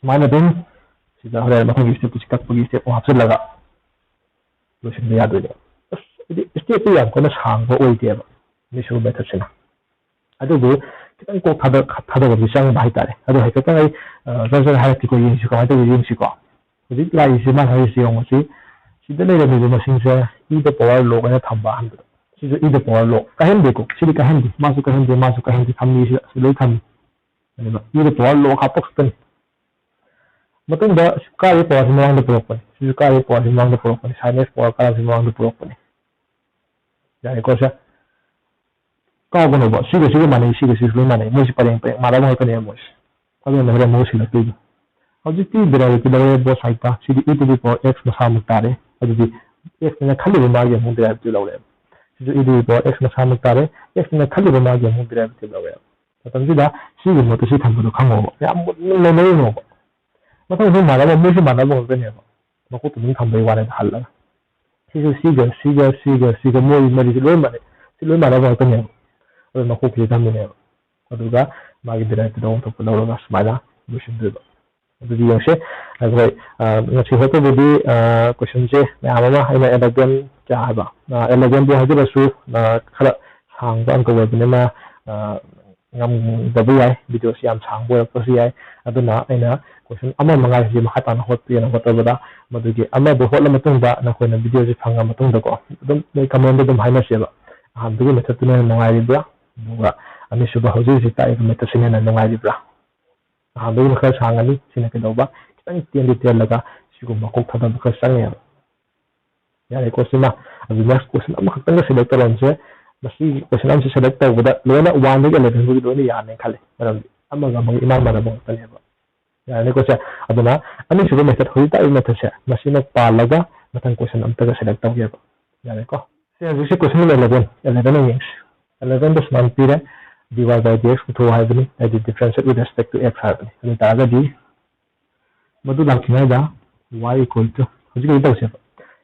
ꯁꯨꯃꯥꯏꯅ ꯑꯗꯨꯝ ꯁꯤꯗ ꯍꯣꯔꯦꯟ ꯃꯊꯪꯒꯤ step ꯁꯤ ꯀꯛꯄꯒꯤ step ꯑꯃ ꯍꯥꯞꯆꯤꯜꯂꯒ ꯂꯣꯏꯁꯤꯟꯕ ꯌꯥꯗꯣꯏꯅꯦꯕ꯫ ꯑꯁ, ꯍꯥꯏꯗꯤ step ꯇꯨ ꯌꯥꯝ ꯀꯟꯅ ꯁꯥꯡꯕ ꯑꯣꯏꯗꯦꯕ initial method ꯁꯤꯅ꯫ ꯑꯗꯨꯕꯨ ꯈꯤꯇꯪ ꯀꯣꯛ ꯊꯥꯗ-, ꯊꯥꯗꯕꯗꯤ ꯆꯪꯕ ꯍꯥꯏꯇꯥꯔꯦ꯫ ꯑꯗꯣ ꯍꯥꯏꯐꯦꯠꯇꯪ ꯑꯩ, ꯑ, ꯖꯔ ꯖꯔ ꯍꯥꯏꯔꯛꯀꯦꯀꯣ, ꯌꯦꯡꯁꯤ ꯀꯃꯥꯏꯅ ꯇꯧꯒꯦ ꯌꯦꯡꯁꯤꯀꯣ꯫ ꯍꯧꯖꯤꯛ ꯂꯥꯛꯏꯁꯦ ꯃꯥꯅ ꯍꯥꯏꯔꯤꯁꯦ ꯌꯦꯡꯉꯨ ꯁꯤ, ꯁꯤꯗ ꯂꯩꯔꯝꯃꯤꯕ ꯃꯁꯤꯡꯁꯦ e ꯗ power log ꯑꯣꯏꯅ ꯊꯝꯕ ꯑꯍꯥꯟꯕꯗ꯫ ꯁꯤꯁꯨ e ꯗ power log ꯀꯥꯏꯍꯟꯗꯦꯀꯣ, ꯁꯤꯗꯤ ꯀꯥꯏꯍꯟꯗꯦ, ꯃꯥꯁꯨ ꯀꯥꯏꯍꯟꯗꯦ, ꯃꯥꯁꯨ ꯀꯥꯏꯍꯟꯗꯦ, ꯊꯝꯃꯤ ꯁꯤꯗ, ꯁꯤ ꯂꯣꯏ ꯊꯝꯃꯤ꯫ ꯑꯗꯨꯒ e ꯗ power log ꯍꯥꯞꯄ ꯈꯛꯇꯅꯤ꯫ ꯃꯇꯨꯡꯗ ꯀꯥꯔꯤꯕ power ꯁꯤ ꯃꯃꯥꯡꯗ ꯄꯨꯔꯛꯄꯅꯤ, ꯁꯤꯁꯨ ꯀꯥꯔꯤꯕ power ꯁꯤ ꯃꯃꯥꯡꯗ ꯄꯨꯔꯛꯄꯅꯤ, sin x power ꯀꯥꯔꯤꯕꯁꯤ ꯃꯃꯥꯡꯗ ꯄꯨꯔꯛꯄꯅꯤ꯫ ꯌꯥꯔꯦꯀꯣ ꯁꯦ? ꯀꯥꯎꯒꯅꯣꯕ, ꯁꯤꯒ ꯁꯤꯒ ꯃꯥꯟꯅꯩ, ꯁꯤꯒ ꯁꯤꯒ ꯂꯣꯏ ꯃꯥꯟꯅꯩ, ꯃꯣꯏꯁꯤ ꯄꯔꯦꯡ ꯄꯔꯦꯡ ꯃꯥꯟꯅꯕ ꯉꯥꯛꯇꯅꯦꯕ ꯃꯣꯏꯁꯦ꯫ ꯑꯗꯨꯅ ꯍꯣꯔꯦꯟ ꯃꯍꯨꯠ ꯁꯤꯜꯂꯛꯇꯣꯏꯅꯤ꯫ ꯍꯧꯖꯤꯛꯇꯤ derivative ꯂꯧꯔꯦ both sideꯇ, CD e to the power x ꯃꯁꯥꯃꯛ ꯇꯥꯔꯦ꯫ ꯑꯗꯨꯗꯤ x ꯅ ꯈꯜꯂꯤꯕ ꯃꯥꯒꯤ ꯑꯃꯨꯛ derivative ꯂꯧꯔꯦ꯫ ꯁꯤꯁꯨ e to the power x ꯃꯁꯥꯃꯛ ꯇꯥꯔꯦ, x ꯅ ꯈꯜꯂꯤꯕ ꯃꯥꯒꯤ ꯑꯃꯨꯛ derivative ꯂꯧꯔꯦ꯫ ꯃꯇꯝꯁꯤꯗ ꯁꯤꯒꯤ ꯃꯣꯠꯇ ꯁꯤ ꯊꯝꯕꯗꯣ ꯈꯪꯉꯣꯕ, ꯌꯥꯝ ꯃꯨꯟꯅ ꯅꯩꯅꯧꯅꯣꯕ꯫ ꯃꯊꯪ ꯃꯊꯪ ꯃꯥꯟꯅꯕ, ꯃꯣꯏꯁꯨ ꯃꯥꯟꯅꯕ ꯉꯥꯛꯇꯅꯦꯕ꯫ ꯃꯀꯣꯛꯇ ꯑꯗꯨꯝ ꯊꯝꯕꯩ ꯋꯥꯅꯤꯗ ꯍꯜꯂꯒ꯫ ꯁꯤꯁꯨ ꯁꯤꯒ, ꯁꯤꯒ, ꯁꯤꯒ, ꯁꯤꯒ, ꯃꯣꯏ ꯃꯔꯤꯁꯦ ꯂꯣꯏ ꯃꯥꯟꯅꯩ꯫ ꯁꯤ ꯂꯣꯏ ꯃꯥꯟꯅꯕ ꯉꯥꯛꯇꯅꯦꯕ꯫ ꯑꯗꯨ ꯃꯀꯣꯛꯁꯤꯗ ꯊꯝꯃꯤꯅꯦꯕ꯫ ꯑꯗꯨꯒ ꯃꯥꯒꯤ derivative ꯑꯣꯟꯊꯣꯛꯄ ꯂꯧꯔꯒ ꯁꯨꯃꯥꯏꯅ ꯂꯣꯏꯁꯤꯟꯗꯣꯏꯕ꯫ ꯑꯗꯨꯗꯤ ꯌꯦꯡꯁꯦ꯫ ꯑꯩꯈꯣꯏ, ꯑ, ꯉꯁꯤ ꯍꯣꯠꯄꯕꯨꯗꯤ, ꯑ, questionꯁꯦ ꯃꯌꯥꯝ ꯑꯃ ꯑꯩꯅ eleven ꯀꯌꯥ ꯍꯥꯏꯕ? ꯑ, elevenꯕꯨ ꯍꯥꯏꯖꯔꯁꯨ, ꯑ, ꯈꯔ ꯁꯥꯡꯕ ꯑꯪꯀ ꯑꯣꯏꯕꯅꯤꯅ, ꯑ, ꯉꯝꯗꯕ ꯌꯥꯏ, videoꯁꯤ ꯌꯥꯝ ꯁꯥꯡꯕ ꯑꯣꯏꯔꯛꯄꯁꯨ ꯌꯥꯏ꯫ ꯑꯗꯨꯅ ꯑꯩꯅ question ꯑꯃ ꯃꯉꯥꯁꯤ ꯃꯈꯥ ꯇꯥꯅ ꯍꯣꯠꯀꯦꯅ ꯍꯣꯠꯄꯗ, ꯃꯗꯨꯒꯤ ꯑꯃꯗꯣ ꯍꯣꯠꯂ ꯃꯇꯨꯡꯗ ꯅꯈꯣꯏꯅ videoꯁꯤ ꯐꯪꯉ ꯃꯇꯨꯡꯗꯀꯣ, ꯑꯗꯨꯝ ꯅꯣꯏ commentꯗ ꯑꯗꯨꯝ ꯍꯥꯏꯅꯁꯦꯕ꯫ ꯑꯍꯥꯟꯕꯒꯤ methodꯇꯨꯅ ꯍꯦꯟꯅ ꯅꯨꯡꯉꯥꯏꯔꯤꯕ꯭ꯔꯥ? ꯑꯗꯨꯒ ꯑꯅꯤꯁꯨꯕ ꯍꯧꯖꯤꯛ ꯍꯧꯖꯤꯛ ꯇꯥꯛꯏꯕ methodꯁꯤꯅ ꯍꯦꯟꯅ ꯅꯨꯡꯉꯥꯏꯔꯤꯕ꯭ꯔꯥ? ꯑꯍꯥꯟꯕꯒꯤꯅ ꯈꯔ ꯁꯥꯡꯉꯅꯤ, ꯁꯤꯅ ꯀꯩꯗꯧꯕ? ꯈꯤꯇꯪ ꯇꯦꯟꯗꯤ ꯇꯦꯜꯂꯒ ꯁꯤꯒꯨꯝꯕ ꯀꯣꯛ ꯊꯥꯗꯕ ꯈꯔ ꯆꯪꯉꯦꯕ꯫ ꯌꯥꯔꯦꯀꯣ, ꯁꯤꯃ꯫ ꯑꯗꯨ next question ꯑꯃꯈꯛꯇꯪꯒ select ꯇꯧꯔꯝꯁꯦ꯫ ꯃꯁꯤ question ꯑꯃꯁꯤ select ꯇꯧꯕꯗ ꯂꯣꯏꯅ oneꯗꯒꯤ elevenꯐꯥꯎꯒꯤ ꯂꯣꯏꯅ ꯌꯥꯔꯅꯤ ꯈꯜꯂꯤ, ꯃꯔꯝꯗꯤ ꯑꯃꯒ ꯑꯃꯒ ꯏꯃꯥꯟ ꯃꯥꯟꯅꯕ ꯉꯥꯛꯇꯅꯦꯕ꯫ ꯌꯥꯔꯅꯤꯀꯣ ꯁꯦ? ꯑꯗꯨꯅ ꯑꯅꯤꯁꯨꯕ method, ꯍꯧꯖꯤꯛ ꯇꯥꯛꯏꯕ methodꯁꯦ, ꯃꯁꯤꯃ ꯄꯥꯜꯂꯒ ꯃꯊꯪ question ꯑꯝꯇꯒ select ꯇꯧꯒꯦꯕ꯫ ꯌꯥꯔꯦꯀꯣ? ꯁꯦ, ꯍꯧꯖꯤꯛꯁꯦ question number eleven, eleven ꯑꯣꯏꯅ ꯌꯦꯡꯁꯤ꯫ Elevenꯗ ꯁꯨꯃꯥꯏꯅ ꯄꯤꯔꯦ, dy by dx ꯄꯨꯊꯣꯛꯑꯣ ꯍꯥꯏꯕꯅꯤ, ꯍꯥꯏꯗꯤ differentiate with respect to x ꯍꯥꯏꯕꯅꯤ꯫ ꯑꯗꯨ ꯑꯣꯏ ꯇꯥꯔꯒꯗꯤ ꯃꯗꯨ ꯂꯥꯛꯇ꯭ꯔꯤꯉꯩꯗ y equal to, ꯍꯧꯖꯤꯛ ꯀꯩꯅꯣ ꯇꯧꯁꯦꯕ,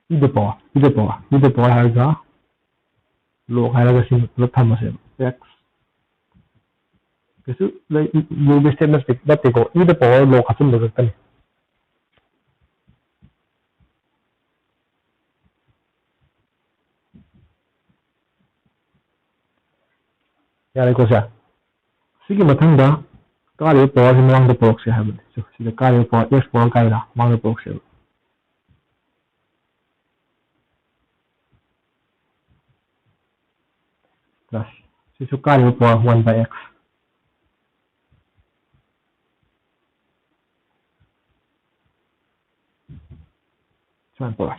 e the power, e the power, e the power ꯍꯥꯏꯔꯒ log ꯍꯥꯏꯔꯒ ꯁꯤ ꯄꯨꯂꯞ ꯊꯝꯃꯁꯦꯕ꯫ X ꯀꯩꯁꯨ ꯂꯩ-, ꯂꯨꯕ step ꯅꯠꯇꯦ, ꯅꯠꯇꯦꯀꯣ, e the power log ꯍꯥꯞꯆꯤꯟꯕ ꯈꯛꯇꯅꯤ꯫ ꯌꯥꯔꯦꯀꯣ ꯁꯦ? ꯁꯤꯒꯤ ꯃꯊꯪꯗ ꯀꯥꯔꯤꯕ powerꯁꯤ ꯃꯃꯥꯡꯗ ꯄꯨꯔꯛꯁꯦ ꯍꯥꯏꯕꯅꯤ꯫ ꯁꯤ-, ꯁꯤꯗ ꯀꯥꯔꯤꯕ power, x power ꯀꯥꯏꯔ ꯃꯃꯥꯡꯗ ꯄꯨꯔꯛꯁꯦꯕ꯫ Plus ꯁꯤꯁꯨ ꯀꯥꯔꯤꯕ power one by x꯫ ꯁꯨꯃꯥꯏꯅ ꯇꯧꯔꯦ꯫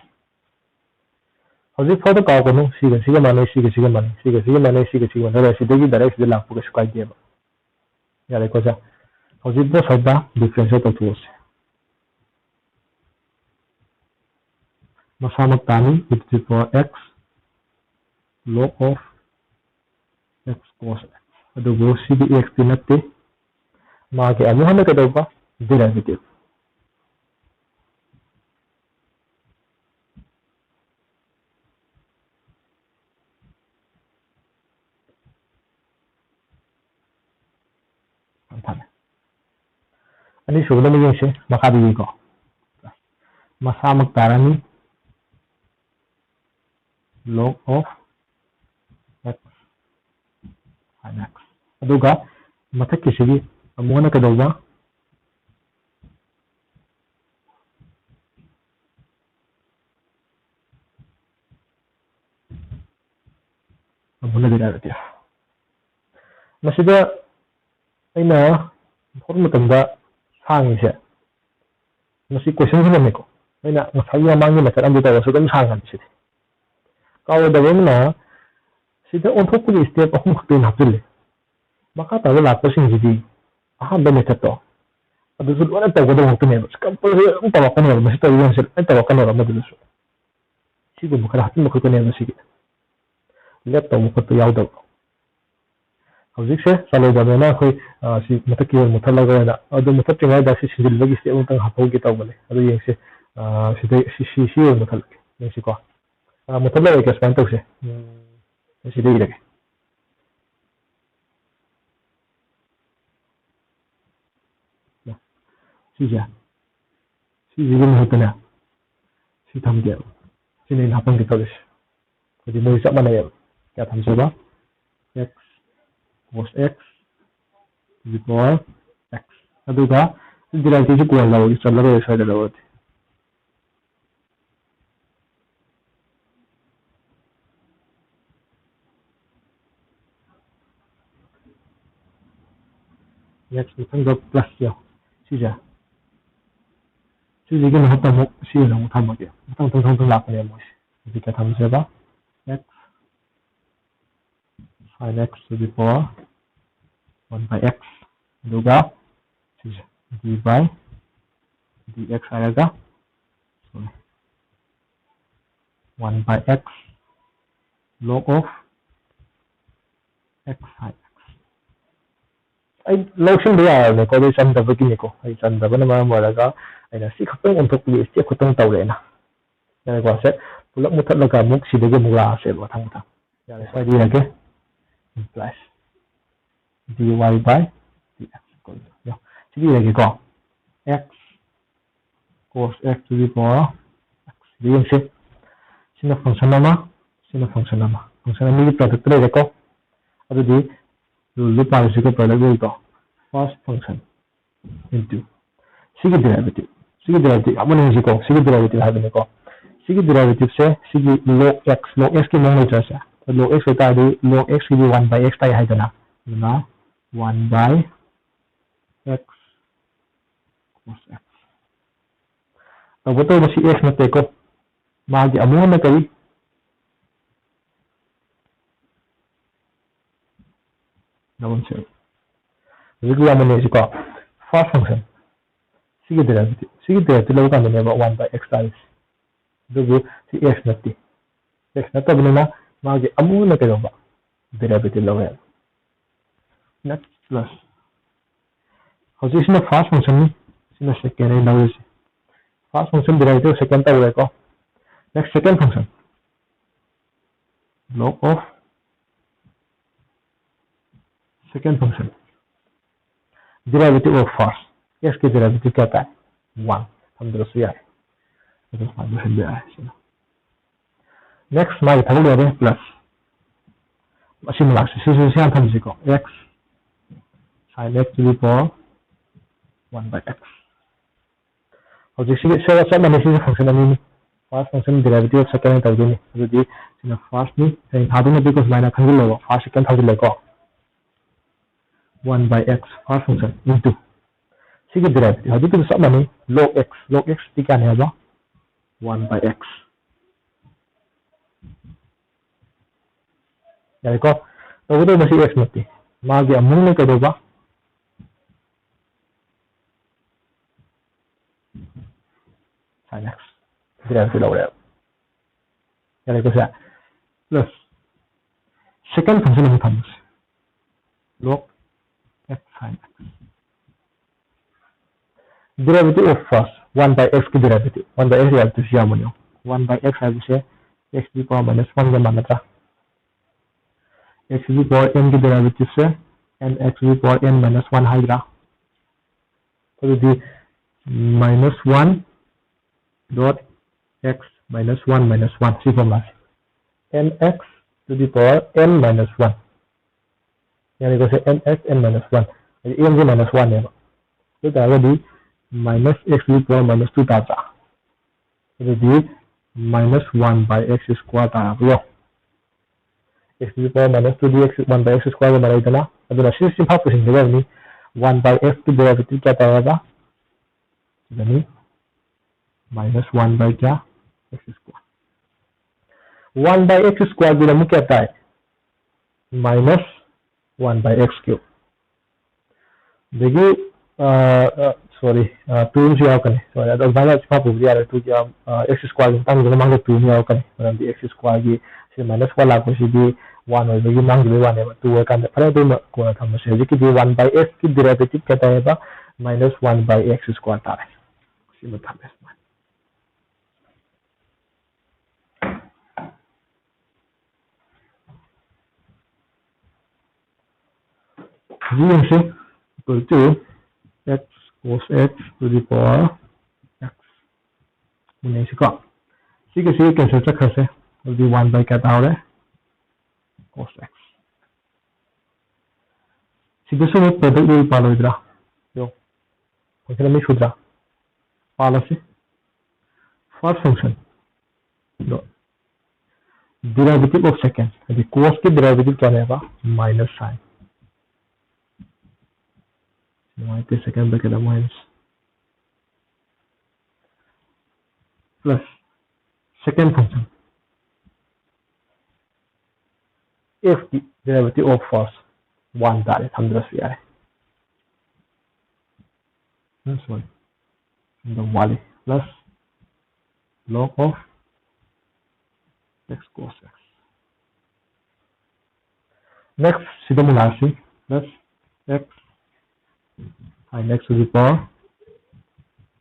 ꯍꯧꯖꯤꯛ ꯐꯥꯎꯗ ꯀꯥꯎꯒꯅꯨ, ꯁꯤꯒ ꯁꯤꯒ ꯃꯥꯟꯅꯩ, ꯁꯤꯒ ꯁꯤꯒ ꯃꯥꯟꯅꯩ, ꯁꯤꯒ ꯁꯤꯒ ꯃꯥꯟꯅꯩ, ꯁꯤꯒ ꯁꯤꯒ ꯃꯥꯟꯅꯔꯦ, ꯁꯤꯗꯒꯤ direct ꯁꯤꯗ ꯂꯥꯛꯄ ꯀꯩꯁꯨ ꯀꯥꯏꯗꯦꯕ꯫ ꯌꯥꯔꯦꯀꯣ ꯁꯦ? ꯍꯧꯖꯤꯛ both sideꯇ differentiate ꯇꯧꯊꯣꯛꯑꯁꯤ꯫ ꯃꯁꯥꯃꯛ ꯇꯥꯅꯤ, e to the power x log of x cos x꯫ ꯑꯗꯨꯕꯨ ꯁꯤꯗꯤ x ꯇꯤ ꯅꯠꯇꯦ, ꯃꯥꯒꯤ ꯑꯃꯨꯛ ꯍꯟꯅ ꯀꯩꯗꯧꯕ? Derivative꯫ ꯊꯝꯃꯦ꯫ ꯑꯅꯤꯁꯨꯕꯗ ꯑꯃꯨꯛ ꯌꯦꯡꯁꯤ, ꯃꯈꯥꯗ ꯌꯦꯡꯀꯣ꯫ ꯃꯁꯥꯃꯛ ꯇꯥꯔꯅꯤ log of x sin x꯫ ꯑꯗꯨꯒ ꯃꯊꯛꯀꯤꯁꯤꯒꯤ ꯑꯃꯨꯛ ꯍꯟꯅ ꯀꯩꯗꯧꯕ? ꯑꯃꯨꯛ ꯍꯟꯅ derivative꯫ ꯃꯁꯤꯗ ꯑꯩꯅ ꯍꯣꯠꯄ ꯃꯇꯝꯗ ꯁꯥꯡꯉꯤꯁꯦ, ꯃꯁꯤ question ꯍꯪꯉꯝꯃꯦꯀꯣ꯫ ꯑꯩꯅ ꯉꯁꯥꯏꯒꯤ ꯃꯃꯥꯡꯒꯤ method ꯑꯃꯗꯤ ꯇꯧꯔꯁꯨ ꯑꯗꯨꯝ ꯁꯥꯡꯉꯅꯤ ꯁꯤꯗꯤ꯫ ꯀꯥꯎꯔꯣꯏꯗꯕ ꯑꯃꯅ, ꯁꯤꯗ ꯑꯣꯟꯊꯣꯛꯄꯒꯤ step ꯑꯍꯨꯝ ꯈꯛꯇ ꯑꯣꯏꯅ ꯍꯥꯞꯆꯤꯜꯂꯦ꯫ ꯃꯈꯥ ꯇꯥꯕ ꯂꯥꯛꯄꯁꯤꯡꯁꯤꯗꯤ ꯑꯍꯥꯟꯕ methodꯇꯣ ꯑꯗꯨꯁꯨ ꯂꯣꯏꯅ ꯇꯧꯒꯗꯕ ꯉꯥꯛꯇꯅꯦꯕ꯫ Compulsory ꯑꯗꯨꯝ ꯇꯧꯔꯛꯀꯅꯦꯕ, ꯃꯁꯤ ꯇꯧꯔꯤꯕ ꯃꯌꯥꯝꯁꯦ ꯂꯣꯏꯅ ꯇꯧꯔꯛꯀꯅꯦꯕ ꯑꯃꯗꯨꯗꯁꯨ꯫ ꯁꯤꯒꯨꯝꯕ ꯈꯔ ꯍꯥꯞꯆꯤꯟꯕ ꯈꯛꯇꯅꯦꯕ ꯁꯤꯒꯤ꯫ Let ꯇꯧꯕ ꯈꯣꯠꯄ ꯌꯥꯎꯗꯕ꯫ ꯍꯧꯖꯤꯛꯁꯦ ꯆꯥꯂꯣꯏꯗꯕꯅꯤꯅ ꯑꯩꯈꯣꯏ, ꯑ, ꯁꯤ ꯃꯊꯛꯀꯤ ꯑꯣꯏꯅ ꯃꯨꯠꯊꯠꯂꯒ ꯑꯣꯏꯅ, ꯑꯗꯨ ꯃꯨꯠꯊꯠꯇ꯭ꯔꯤꯉꯩꯗ ꯁꯤ ꯁꯤꯟꯖꯤꯜꯂꯒꯤ step ꯑꯃꯇꯪ ꯍꯥꯞꯍꯧꯒꯦ ꯇꯧꯕꯅꯦ꯫ ꯑꯗꯨ ꯌꯦꯡꯁꯦ꯫ ꯑ, ꯁꯤꯗꯩ ꯁꯤ, ꯁꯤ, ꯁꯤ ꯑꯣꯏꯅ ꯃꯨꯠꯊꯠꯂꯒꯦ꯫ ꯌꯦꯡꯁꯤꯀꯣ꯫ ꯑ, ꯃꯨꯠꯊꯠꯂꯔꯣꯏꯒꯦ, ꯁꯨꯃꯥꯏꯅ ꯇꯧꯁꯦ꯫ ꯎꯝ, ꯑꯩ ꯁꯤꯗ ꯏꯔꯒꯦ꯫ ꯁꯤꯁꯦ, ꯁꯤꯁꯤꯒꯤ ꯃꯍꯨꯠꯇꯅꯦ ꯁꯤ ꯊꯝꯒꯦꯕ꯫ ꯁꯤꯅ ꯑꯩꯅ ꯍꯥꯞꯄꯝꯒꯦ ꯇꯧꯔꯤꯁꯦ꯫ ꯍꯧꯖꯤꯛ ꯃꯣꯏ ꯆꯞ ꯃꯥꯟꯅꯩꯌꯦꯕ꯫ ꯀꯌꯥ ꯊꯝꯁꯦꯕ? X cos x to the power x꯫ ꯑꯗꯨꯒ ꯁꯤ derivative ꯁꯤ ꯀꯣꯟꯅ ꯂꯧꯔꯒꯦ, ꯆꯠꯂꯔꯣꯏ ꯁ꯭ꯋꯥꯏꯗ ꯂꯧꯔꯗꯤ꯫ Next ꯃꯊꯪꯗ plus ꯌꯥꯎ꯫ ꯁꯤꯁꯦ꯫ ꯁꯤꯁꯤꯒꯤ ꯃꯍꯨꯠꯇ ꯑꯃꯨꯛ ꯁꯤ ꯑꯣꯏꯅ ꯑꯃꯨꯛ ꯊꯝꯃꯒꯦ꯫ ꯃꯊꯪ ꯃꯊꯪ ꯃꯊꯪ ꯃꯊꯪ ꯂꯥꯛꯄꯅꯦ ꯃꯣꯏꯁꯦ꯫ ꯍꯧꯖꯤꯛ ꯀꯌꯥ ꯊꯝꯁꯦꯕ? X sin x to the power one by x꯫ ꯑꯗꯨꯒ ꯁꯤꯁꯦ d by dx ꯍꯥꯏꯔꯒ, sorry, one by x log of x sine x꯫ ꯑꯩ ꯂꯧꯁꯤꯟꯕ ꯌꯥꯔꯕꯅꯦꯀꯣ, ꯑꯗꯨ ꯆꯟꯗꯕꯒꯤꯅꯤꯀꯣ꯫ ꯑꯩ ꯆꯟꯗꯕꯅ ꯃꯔꯝ ꯑꯣꯏꯔꯒ ꯑꯩꯅ ꯁꯤ ꯈꯛꯇꯪ ꯑꯣꯟꯊꯣꯛꯄꯒꯤ step ꯈꯛꯇꯪ ꯇꯧꯔꯦꯅ꯫ ꯌꯥꯔꯦꯀꯣ? ꯁꯦ ꯄꯨꯂꯞ ꯃꯨꯊꯠꯂꯒ ꯑꯃꯨꯛ ꯁꯤꯗꯒꯤ ꯑꯃꯨꯛ ꯂꯥꯛꯑꯁꯦꯕ ꯃꯊꯪ ꯃꯊꯪ꯫ ꯌꯥꯔꯦ, ꯁ꯭ꯋꯥꯏꯗ ꯏꯔꯒꯦ꯫ Plus dy by dx equal to, ꯌꯣ, ꯁꯤꯗ ꯏꯔꯒꯦꯀꯣ꯫ X cos x to the power x꯫ ꯁꯤꯗ ꯌꯦꯡꯁꯤ꯫ ꯁꯤꯅ function ꯑꯃ, ꯁꯤꯅ function ꯑꯃ꯫ Function ꯑꯅꯤꯒꯤ product ꯂꯩꯔꯦꯀꯣ꯫ ꯑꯗꯨꯗꯤ rule ꯗꯨ ꯄꯥꯔꯁꯤꯀꯣ, product rule ꯗꯣ꯫ First function into ꯁꯤꯒꯤ derivative, ꯁꯤꯒꯤ derivative ꯌꯥꯝ ꯃꯨꯟꯅ ꯌꯦꯡꯁꯤꯀꯣ꯫ ꯁꯤꯒꯤ derivative ꯍꯥꯏꯕꯅꯤꯀꯣ꯫ ꯁꯤꯒꯤ derivative ꯁꯦ ꯁꯤꯒꯤ log x, log x ꯀꯤ ꯃꯑꯣꯡ ꯂꯩꯇ꯭ꯔꯁꯦ? Log x ꯑꯣꯏꯇꯥꯔꯗꯤ log x ꯀꯤꯗꯤ one by x ꯇꯥꯏ ꯍꯥꯏꯗꯅ, ꯑꯗꯨꯅ one by x cos x꯫ ꯇꯧꯕꯇꯕꯨ ꯁꯤ x ꯅꯠꯇꯦꯀꯣ, ꯃꯥꯒꯤ ꯑꯃꯨꯛ ꯍꯟꯅ ꯀꯔꯤ? ꯗꯕꯜ ꯁꯦꯞ꯫ ꯍꯧꯖꯤꯛꯀꯤ ꯌꯥꯝ ꯃꯨꯟꯅ ꯌꯦꯡꯁꯤꯀꯣ꯫ First function, ꯁꯤꯒꯤ derivative, ꯁꯤꯒꯤ derivative ꯂꯧꯕ ꯀꯥꯟꯗꯅꯦꯕ one by x ꯇꯥꯔꯤꯁꯦ꯫ ꯑꯗꯨꯕꯨ ꯁꯤ x ꯅꯠꯇꯦ꯫ X ꯅꯠꯇꯕꯅꯤꯅ ꯃꯥꯒꯤ ꯑꯃꯨꯛ ꯍꯟꯅ ꯀꯩꯗꯧꯕ? Derivative ꯂꯧꯋꯦꯕ꯫ Next plus꯫ ꯍꯧꯖꯤꯛꯁꯤꯅ first function ꯅꯤ, ꯁꯤꯅ second ꯑꯩꯅ ꯂꯧꯔꯤꯁꯦ꯫ First function derivative second ꯇꯧꯔꯦꯀꯣ꯫ Next second function, log of second function, derivative of first, x ꯀꯤ derivative ꯀꯌꯥ ꯇꯥꯏ? One꯫ ꯊꯝꯗ꯭ꯔꯁꯨ ꯌꯥꯏ꯫ ꯑꯗꯨ ꯁꯨꯃꯥꯏꯅ ꯂꯣꯏꯁꯤꯟꯕ ꯌꯥꯏ ꯁꯤꯅ꯫ Next ꯃꯥꯒꯤ ꯊꯕꯛ ꯂꯣꯏꯔꯦ, plus ꯑꯁꯤ ꯃꯅꯥꯛꯁꯦ, ꯁꯤꯁꯨ ꯁꯤ ꯍꯥꯟꯅ ꯊꯝꯁꯤꯀꯣ꯫ X sine x to the power one by x꯫ ꯍꯧꯖꯤꯛ ꯁꯤꯒꯤ ꯁꯤꯒ ꯆꯞ ꯃꯥꯟꯅꯩ, ꯁꯤꯁꯨ function ꯑꯅꯤꯅꯤ꯫ First function derivative of second ꯇꯧꯗꯣꯏꯅꯤ꯫ ꯑꯗꯨꯗꯤ ꯁꯤꯅ first ꯅꯤ, ꯍꯌꯦꯡ ꯊꯥꯗꯣꯏ ꯅꯠꯇꯦꯀꯣ, ꯁꯨꯃꯥꯏꯅ ꯈꯪꯖꯤꯜꯂꯣꯕ, first second ꯊꯥꯖꯤꯜꯂꯦꯀꯣ꯫ One by x first function into ꯁꯤꯒꯤ derivative ꯍꯧꯖꯤꯛꯀꯤꯁꯨ ꯆꯞ ꯃꯥꯟꯅꯩ, log x, log x ꯇꯤ ꯀꯌꯥꯅꯦ ꯍꯥꯏꯕ? One by x꯫ ꯌꯥꯔꯦꯀꯣ? ꯇꯧꯕꯇꯕꯨ ꯃꯁꯤ x ꯅꯠꯇꯦ, ꯃꯥꯒꯤ ꯑꯃꯨꯛꯅ ꯀꯩꯗꯧꯕ? Sine x꯫ Derivative ꯂꯧꯔꯦꯕ꯫ ꯌꯥꯔꯦꯀꯣ ꯁꯦ? Plus second function ꯑꯃꯨꯛ ꯊꯝꯃꯁꯤ, log x sine x꯫ Derivative of first, one by x ꯀꯤ derivative, one by x derivative ꯁꯤ ꯌꯥꯝꯕꯅꯦ꯫ One by x ꯍꯥꯏꯕꯁꯦ x to the power minus one ꯒ ꯃꯥꯟꯅꯗ꯭ꯔꯥ? X to the power n ꯒꯤ derivative say n x to the power n minus one ꯍꯥꯏꯗ꯭ꯔꯥ? ꯑꯗꯨꯗꯤ minus one dot x minus one minus one ꯁꯤ formula say, n x to the power n minus one꯫ ꯌꯥꯔꯦꯀꯣ ꯁꯦ? N x n minus one, ꯍꯥꯏꯗꯤ n ꯁꯦ minus one ꯅꯦꯕ꯫ ꯑꯗꯨ ꯑꯣꯏ ꯇꯥꯔꯒꯗꯤ minus x to the power minus two ꯇꯥꯗ꯭ꯔꯥ? ꯑꯗꯨꯗꯤ minus one by x square ꯇꯥꯔꯕ ꯌꯦꯡꯉꯣ꯫ X to the power minus two D x one by x square ꯒ ꯃꯥꯟꯅꯩꯗꯅ, ꯑꯗꯨꯅ ꯁꯤ ꯆꯤꯟꯐꯥ ꯄꯨꯁꯤꯟꯒꯗꯕꯅꯤ꯫ One by x ꯀꯤ derivative ꯀꯌꯥ ꯇꯥꯔꯕ? ꯁꯤꯗꯅꯤ, minus one by ꯀꯌꯥ? X square꯫ One by x square ꯒꯤꯅ ꯑꯃꯨꯛ ꯀꯌꯥ ꯇꯥꯏ? Minus one by x cube꯫ ꯑꯗꯒꯤ ꯁꯣꯔꯤ, ꯇꯨ ꯑꯃꯁꯨ ꯌꯥꯎꯔꯛꯀꯅꯤ꯫ ꯁꯣꯔꯤ, ꯑꯗꯣ ꯑꯗꯨꯃꯥꯏꯅ ꯁꯤꯐꯥ ꯄꯨꯕꯗꯤ ꯌꯥꯔꯣꯏ꯫ ꯇꯨꯒꯤ x square ꯒꯤ ꯃꯇꯥꯡꯗꯨꯗ ꯃꯥꯡꯗ ꯇꯨ ꯑꯃ ꯌꯥꯎꯔꯛꯀꯅꯤ, ꯃꯔꯝꯗꯤ x square ꯒꯤ ꯁꯤ minus one ꯂꯥꯛꯄꯁꯤꯗꯤ one ꯑꯣꯏꯕꯒꯤ ꯃꯥꯡꯈꯤꯕꯒꯤ ꯋꯥꯅꯦꯕ꯫ Two ꯑꯣꯏꯔꯀꯥꯟꯗ ꯐꯔꯦ, ꯑꯗꯨꯃ ꯀꯣꯟꯅ ꯊꯝꯃꯁꯦ꯫ ꯍꯧꯖꯤꯛꯀꯤꯗꯤ one by x ꯀꯤ derivative ꯀꯌꯥ ꯇꯥꯏꯌꯦꯕ? Minus one by x square ꯇꯥꯔꯦ꯫ ꯁꯤꯃ ꯊꯝꯃꯦ ꯁꯨꯃꯥꯏꯅ꯫ ꯍꯧꯖꯤꯛ ꯌꯦꯡꯁꯤ, equal to x cos x to the power x꯫ ꯌꯦꯡꯁꯤꯀꯣ, ꯁꯤꯒ ꯁꯤꯒ cancel ꯆꯠꯈ꯭ꯔꯁꯦ꯫ ꯑꯗꯨꯗꯤ one by ꯀꯌꯥ ꯇꯥꯍꯧꯔꯦ? Cos x꯫ ꯁꯤꯗꯁꯨ ꯑꯃꯨꯛ product rule ꯄꯥꯜꯂꯣꯏꯗ꯭ꯔꯥ? ꯌꯦꯡꯉꯣ, function ꯑꯅꯤ ꯁꯨꯗ꯭ꯔꯥ? ꯄꯥꯜꯂꯁꯤ꯫ First function ꯗꯣ derivative of second, ꯍꯥꯏꯗꯤ cos ꯀꯤ derivative ꯀꯌꯥꯅꯦꯕ? Minus sine꯫ ꯅꯨꯡꯉꯥꯏꯇꯦ, second bracket ꯑꯃꯨꯛ ꯍꯥꯏꯔꯁꯤ꯫ Plus second function, f ꯀꯤ derivative of first one ꯇꯥꯔꯦ, ꯊꯝꯗ꯭ꯔꯁꯨ ꯌꯥꯔꯦ꯫ ꯎꯝ, sorry, ꯑꯗꯨꯝ ꯋꯥꯠꯂꯤ꯫ Plus log of X cos x. Next, ꯁꯤꯗ ꯑꯃꯨꯛ ꯂꯥꯛꯁꯤ, plus x sin x to the power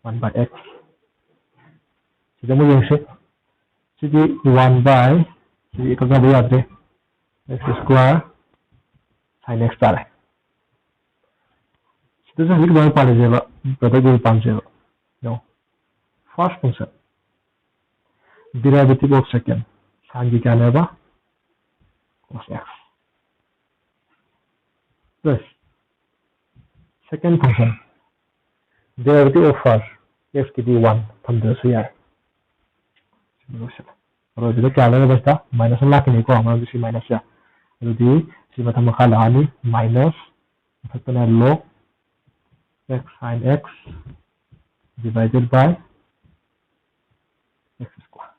one by x꯫ ꯁꯤꯗ ꯑꯃꯨꯛ ꯌꯦꯡꯁꯤ꯫ ꯁꯤꯗꯤ one by, ꯁꯤꯗꯤ ꯀꯛꯅꯕ ꯌꯥꯗ꯭ꯔꯦ, x square sin x ꯇꯥꯔꯦ꯫ ꯁꯤꯗꯁꯨ ꯍꯧꯖꯤꯛ ꯑꯗꯨꯃꯥꯏꯅ ꯄꯥꯜꯂꯁꯦꯕ, product rule ꯄꯥꯝꯁꯦꯕ꯫ ꯌꯦꯡꯉꯣ, first function, derivative of second, sinꯒꯤ ꯀꯌꯥꯅꯦꯕ? Cos x plus second function, derivative of first, x ꯀꯤꯗꯤ one ꯊꯝꯗ꯭ꯔꯁꯨ ꯌꯥꯔꯦ꯫ ꯑꯔꯣꯏꯕꯗ ꯀꯌꯥ ꯂꯩꯔꯕ ꯁꯤꯗ? Minus ꯑꯃ ꯂꯥꯛꯀꯅꯤꯀꯣ, ꯃꯔꯝꯗꯤ ꯁꯤ minus ꯁꯦ꯫ ꯑꯗꯨꯗꯤ ꯁꯤ ꯃꯊꯛ ꯃꯈꯥ ꯂꯥꯛꯑꯅꯤ, minus ꯃꯊꯛꯇꯅ log x sin x divided by x square꯫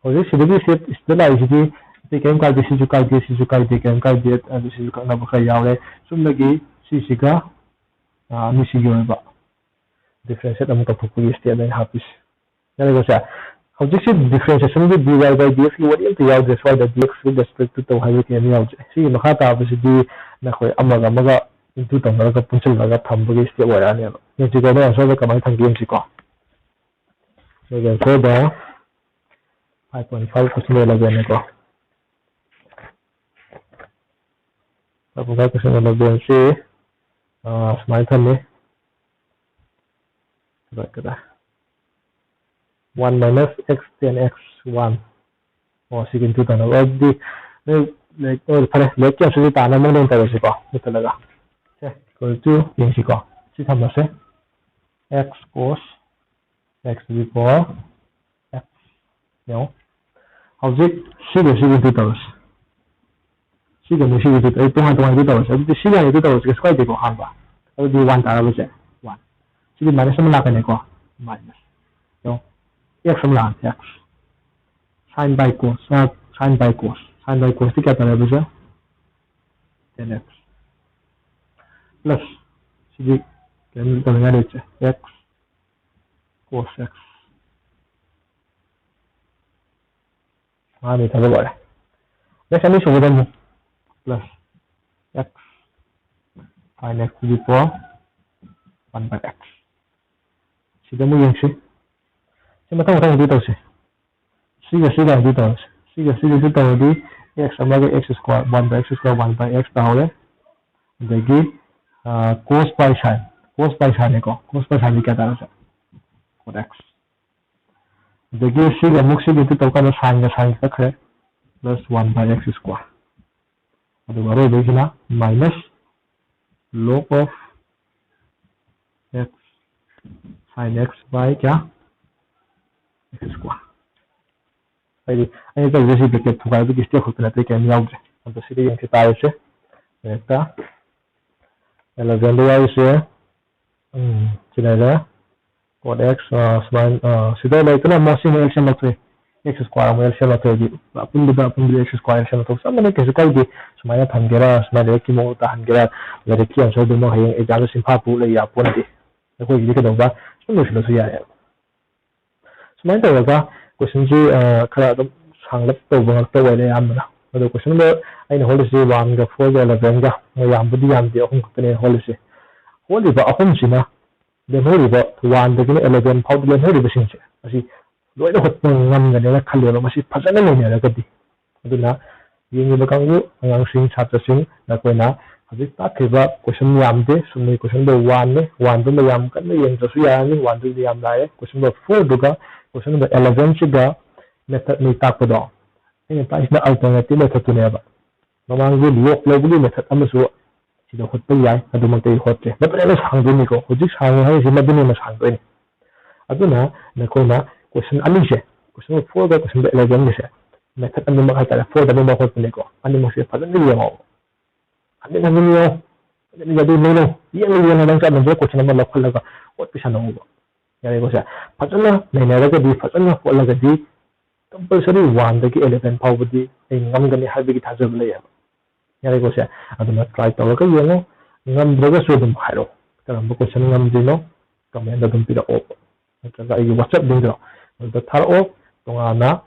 ꯍꯧꯖꯤꯛ ꯁꯤꯗꯒꯤ ꯁꯤ ꯁꯤꯗ ꯂꯥꯛꯏꯁꯤꯗꯤ ꯑꯇꯩ ꯀꯔꯤꯝ ꯀꯥꯏꯗꯦ, ꯁꯤꯁꯨ ꯀꯥꯏꯗꯦ, ꯁꯤꯁꯨ ꯀꯥꯏꯗꯦ, ꯀꯔꯤꯝ ꯀꯥꯏꯗꯦ, ꯑꯗꯨ ꯁꯤꯁꯨ ꯀꯛꯅꯕ ꯈꯔ ꯌꯥꯎꯔꯦ꯫ ꯆꯨꯝꯅꯒꯤ ꯁꯤꯁꯤꯒ, ꯑ, ꯑꯅꯤꯁꯤꯒꯤ ꯑꯣꯏꯕ differentiate ꯑꯃ ꯇꯧꯊꯣꯛꯄꯒꯤ step ꯑꯩꯅ ꯍꯥꯞꯄꯤꯁꯦ꯫ ꯌꯥꯔꯦꯀꯣ ꯁꯦ? ꯍꯧꯖꯤꯛꯁꯤ differentiationꯒꯤ dy by dxꯀꯤ ꯋꯥꯔꯤ ꯑꯝꯇ ꯌꯥꯎꯗ꯭ꯔꯦ ꯁ꯭ꯋꯥꯏꯗ, dx with respect to ꯇꯧ ꯍꯥꯏꯕ ꯀꯩꯝ ꯌꯥꯎꯗ꯭ꯔꯦ꯫ ꯁꯤꯒꯤ ꯃꯈꯥ ꯇꯥꯕꯁꯤꯗꯤ ꯅꯈꯣꯏ ꯑꯃꯒ ꯑꯃꯒ into ꯇꯧꯅꯔꯒ ꯄꯨꯟꯁꯤꯜꯂꯒ ꯊꯝꯕꯒꯤ step ꯑꯣꯏꯔꯛꯑꯅꯦꯕ꯫ ꯌꯦꯡꯁꯤꯀꯣ, ꯑꯗꯣ answerꯗ ꯀꯃꯥꯏꯅ ꯊꯝꯒꯦ ꯌꯦꯡꯁꯤꯀꯣ꯫ ꯅꯣꯏꯒꯤ answerꯗ five point five question elevenꯅꯦꯀꯣ꯫ Five point five question elevenꯁꯤ, ꯑ, ꯁꯨꯃꯥꯏꯅ ꯊꯝꯃꯤ꯫ ꯀꯗꯥꯏ, ꯀꯗꯥꯏ? One minus x tan x one꯫ ꯑꯣ, ꯁꯤꯒꯤ into ꯇꯧꯅꯕ꯫ ꯑꯗꯨꯗꯤ ꯅꯣꯏ ꯂꯥꯏꯔꯤꯛ, ꯑꯣ, ꯐꯔꯦ, ꯂꯥꯏꯔꯤꯛꯀꯤ answerꯁꯤ ꯇꯥꯅꯕ ꯃꯑꯣꯡꯗ ꯑꯣꯏꯅ ꯇꯧꯔꯁꯤꯀꯣ, ꯃꯨꯠꯊꯠꯂꯒ꯫ ꯁꯦ, equal to ꯌꯦꯡꯁꯤꯀꯣ꯫ ꯁꯤ ꯊꯝꯃꯁꯦ꯫ X cos x to the power x꯫ ꯌꯦꯡꯉꯣ꯫ ꯍꯧꯖꯤꯛ ꯁꯤꯒ ꯁꯤꯒ into ꯇꯧꯔꯁꯤ꯫ ꯁꯤꯒ ꯑꯃꯨꯛ ꯁꯤꯒ into ꯇꯧ-, ꯑꯩ ꯇꯣꯉꯥꯟ ꯇꯣꯉꯥꯟ into ꯇꯧꯔꯁꯤ꯫ ꯑꯗꯨꯗꯤ ꯁꯤꯒ into ꯇꯧꯔꯁꯤ, ꯀꯩꯁꯨ ꯀꯥꯏꯗꯦꯀꯣ, ꯑꯍꯥꯟꯕ꯫ ꯑꯗꯨꯗꯤ one ꯇꯥꯔꯕꯁꯦ, one꯫ ꯁꯤꯗꯤ minus ꯑꯃ ꯂꯥꯛꯀꯅꯤꯀꯣ, minus꯫ ꯌꯦꯡꯉꯣ, x ꯑꯃ ꯂꯥꯛꯑꯅꯤ, x꯫ Sin by cos, ꯑ, sin by cos꯫ Sin by cosꯇꯤ ꯀꯌꯥ ꯇꯥꯔꯦ ꯍꯥꯏꯕꯁꯦ? Tan x꯫ Plus, ꯁꯤꯗꯤ ꯀꯩꯝ ꯇꯧꯅꯤꯡꯉꯥꯏ ꯂꯩꯇ꯭ꯔꯦ, x cos x꯫ ꯃꯉꯥꯅꯤ ꯊꯕꯛ ꯂꯣꯏꯔꯦ꯫ Next ꯑꯅꯤꯁꯨꯕꯗ ꯑꯃꯨꯛ plus x sin x to the power one by x꯫ ꯁꯤꯗ ꯑꯃꯨꯛ ꯌꯦꯡꯁꯤ꯫ ꯁꯤ ꯃꯊꯪ ꯃꯊꯪ ꯑꯗꯨ ꯇꯧꯁꯤ꯫ ꯁꯤꯒ ꯁꯤꯒ ꯑꯗꯨ ꯇꯧꯔꯁꯤ꯫ ꯁꯤꯒ ꯁꯤꯒꯁꯨ ꯇꯧꯔꯗꯤ x ꯑꯃꯒ x square, one by x square, one by x ꯇꯥꯍꯧꯔꯦ꯫ ꯑꯗꯒꯤ cos pi sin, cos pi sinꯅꯦꯀꯣ, cos pi sinꯗꯤ ꯀꯌꯥ ꯇꯥꯔꯁꯦ? Cot x꯫ ꯑꯗꯒꯤ ꯁꯤꯒ ꯑꯃꯨꯛ ꯁꯤꯒ ꯑꯗꯨ ꯇꯧꯀꯥꯟꯗ sinꯒ sinꯒ ꯀꯛꯈ꯭ꯔꯦ, plus one by x square꯫ ꯑꯗꯨꯒ ꯑꯔꯣꯏꯕꯒꯤꯁꯤꯅ minus log of x sin x by ꯀꯌꯥ? X square꯫ ꯍꯥꯏꯗꯤ ꯑꯩꯅ ꯇꯧꯔꯤꯁꯦ ꯁꯤ bracket ꯊꯨꯒꯥꯏꯕꯒꯤ step ꯈꯛꯇ ꯅꯠꯇꯦ, ꯀꯩꯝ ꯌꯥꯎꯗ꯭ꯔꯦ꯫ ꯑꯗꯣ ꯁꯤꯗ ꯌꯦꯡꯁꯤ ꯇꯥꯔꯤꯁꯦ꯫ ꯍꯦꯛꯇ elevenꯗ ꯌꯥꯎꯔꯤꯁꯦ, ꯎꯝ, ꯁꯤ ꯂꯩꯔꯦ꯫ Cot x, ꯑ, ꯁꯨꯃꯥꯏꯅ, ꯑ, ꯁꯤꯗ ꯂꯩꯔꯛꯇꯅ ꯑꯃꯨꯛ ꯁꯤ ꯑꯃꯨꯛ L C M ꯂꯧꯊꯣꯛꯑꯦ꯫ X square ꯑꯃꯨꯛ L C M ꯂꯧꯊꯣꯛꯑꯦ꯫ ꯑꯄꯨꯟꯕꯗ, ꯑꯄꯨꯟꯕꯗ X square L C M ꯂꯧꯊꯣꯛ ꯆꯞ ꯃꯥꯟꯅꯩ, ꯀꯩꯁꯨ ꯀꯥꯏꯗꯦ꯫ ꯁꯨꯃꯥꯏꯅ ꯊꯝꯒꯦꯔꯥ, ꯁꯨꯃꯥꯏꯅ ꯂꯥꯏꯔꯤꯛꯀꯤ ꯃꯑꯣꯡ ꯇꯥꯍꯟꯒꯦꯔꯥ, ꯂꯥꯏꯔꯤꯛꯀꯤ answerꯗꯨꯃꯛ ꯍꯌꯦꯡ examꯗ ꯁꯤꯟꯐꯥ ꯄꯨ ꯂꯩ ꯌꯥꯄꯣꯟꯇꯦ꯫ ꯑꯩꯈꯣꯏꯒꯤꯗꯤ ꯀꯩꯗꯧꯕ, ꯁꯨꯝ ꯂꯣꯏꯁꯤꯜꯂꯁꯨ ꯌꯥꯏꯌꯦꯕ꯫ ꯁꯨꯃꯥꯏꯅ ꯇꯧꯔꯒ questionꯁꯤ, ꯑ, ꯈꯔ ꯑꯗꯨꯝ ꯁꯥꯡꯂꯞ ꯇꯧꯕ ꯉꯥꯛꯇ ꯑꯣꯏꯔꯦ ꯑꯌꯥꯝꯕꯅ꯫ ꯑꯗꯣ questionꯗ ꯑꯩꯅ ꯍꯣꯠꯂꯤꯁꯤ oneꯒ fourꯒ elevenꯒ ꯃꯣꯏ ꯌꯥꯝꯕꯨꯗꯤ ꯌꯥꯝꯗꯦ, ꯑꯍꯨꯝ ꯈꯛꯇꯅꯦ ꯍꯣꯠꯂꯤꯁꯦ꯫ ꯍꯣꯠꯂꯤꯕ ꯑꯍꯨꯝꯁꯤꯅ ꯂꯦꯝꯍꯧꯔꯤꯕ oneꯗꯒꯤꯅ eleven ꯐꯥꯎꯗ ꯂꯦꯝꯍꯧꯔꯤꯕꯁꯤꯡꯁꯦ ꯑꯁꯤ ꯂꯣꯏꯅ ꯍꯣꯠꯄ ꯉꯝꯒꯅꯦꯅ ꯈꯜꯂꯦꯕ, ꯃꯁꯤ ꯐꯖꯅ ꯅꯩꯅꯔꯒꯗꯤ꯫ ꯑꯗꯨꯅ ꯌꯦꯡꯉꯤꯕ ꯀꯥꯡꯕꯨ ꯑꯉꯥꯡꯁꯤꯡ, ꯁꯥꯇ꯭ꯔꯁꯤꯡ, ꯅꯈꯣꯏꯅ ꯍꯧꯖꯤꯛ ꯇꯥꯛꯈ꯭ꯔꯤꯕ question ꯌꯥꯝꯗꯦ, ꯁꯨꯝꯅ questionꯗꯣ oneꯅꯦ, oneꯗꯨꯃ ꯌꯥꯝ ꯀꯟꯅ ꯌꯦꯡꯗ꯭ꯔꯁꯨ ꯌꯥꯔꯅꯤ, oneꯗꯨꯗꯤ ꯌꯥꯝ ꯂꯥꯏꯔꯦ꯫ Question number fourꯗꯨꯒ question number elevenꯁꯤꯒ methodꯅꯤ ꯇꯥꯛꯄꯗꯣ, ꯑꯩꯅ ꯇꯥꯛꯏꯁꯤꯅ alternative methodꯇꯨꯅꯦꯕ꯫ ꯃꯃꯥꯡꯒꯤ log ꯂꯧꯕꯒꯤ method ꯑꯃꯁꯨ ꯁꯤꯗ ꯍꯣꯠꯄ ꯌꯥꯏ, ꯑꯗꯨꯃꯛꯇꯤ ꯑꯩ ꯍꯣꯠꯇ꯭ꯔꯦ꯫ ꯃꯗꯨꯅ ꯍꯦꯟꯅ ꯁꯥꯡꯗꯣꯏꯅꯤꯀꯣ, ꯍꯧꯖꯤꯛ ꯁꯥꯡꯉꯦ ꯍꯥꯏꯔꯤꯁꯤ ꯃꯗꯨꯅ ꯍꯦꯟꯅ ꯁꯥꯡꯗꯣꯏꯅꯤ꯫ ꯑꯗꯨꯅ ꯅꯈꯣꯏꯅ question ꯑꯅꯤꯁꯦ, question fourꯒ question elevenꯒꯤꯁꯦ, method ꯑꯅꯤꯃꯛ ꯍꯥꯏꯇꯥꯔꯦ, fourꯗ ꯑꯅꯤꯃꯛ ꯍꯣꯠꯄꯅꯤꯀꯣ, ꯑꯅꯤꯃꯛꯁꯦ ꯐꯖꯅ ꯌꯦꯡꯉꯣ꯫ ꯍꯟꯖꯤꯟ ꯍꯟꯖꯤꯟ ꯌꯦꯡꯉꯣ, ꯍꯟꯖꯤꯟ ꯍꯟꯖꯤꯟ ꯌꯦꯡꯉꯣ, ꯌꯦꯡꯉ ꯌꯦꯡꯉ ꯅꯪ ꯆꯞ ꯃꯥꯟꯅꯕ question ꯑꯃ ꯂꯧꯈꯠꯂꯒ ꯍꯣꯠꯄꯤ ꯁꯥꯟꯅꯧꯕ꯫ ꯌꯥꯔꯦꯀꯣ ꯁꯦ? ꯐꯖꯅ ꯅꯩꯅꯔꯒꯗꯤ, ꯐꯖꯅ ꯍꯣꯠꯂꯒꯗꯤ compulsory oneꯗꯒꯤ eleven ꯐꯥꯎꯕꯗꯤ ꯑꯩ ꯉꯝꯒꯅꯤ ꯍꯥꯏꯕꯒꯤ ꯊꯥꯖꯕ ꯂꯩꯌꯦꯕ꯫ ꯌꯥꯔꯦꯀꯣ ꯁꯦ? ꯑꯗꯨꯅ try ꯇꯧꯔꯒ ꯌꯦꯡꯉꯣ꯫ ꯉꯝꯗ꯭ꯔꯒꯁꯨ ꯑꯗꯨꯝ ꯍꯥꯏꯔꯛꯑꯣ꯫ ꯀꯔꯝꯕ question ꯉꯝꯗ꯭ꯔꯤꯅꯣ? Commentꯗ ꯑꯗꯨꯝ ꯄꯤꯔꯛꯑꯣ꯫ ꯅꯠꯇ꯭ꯔꯒ ꯑꯩꯒꯤ WhatsApp linkꯗꯣ ꯑꯗꯨꯗ ꯊꯥꯔꯛꯑꯣ꯫ ꯇꯣꯉꯥꯟꯅ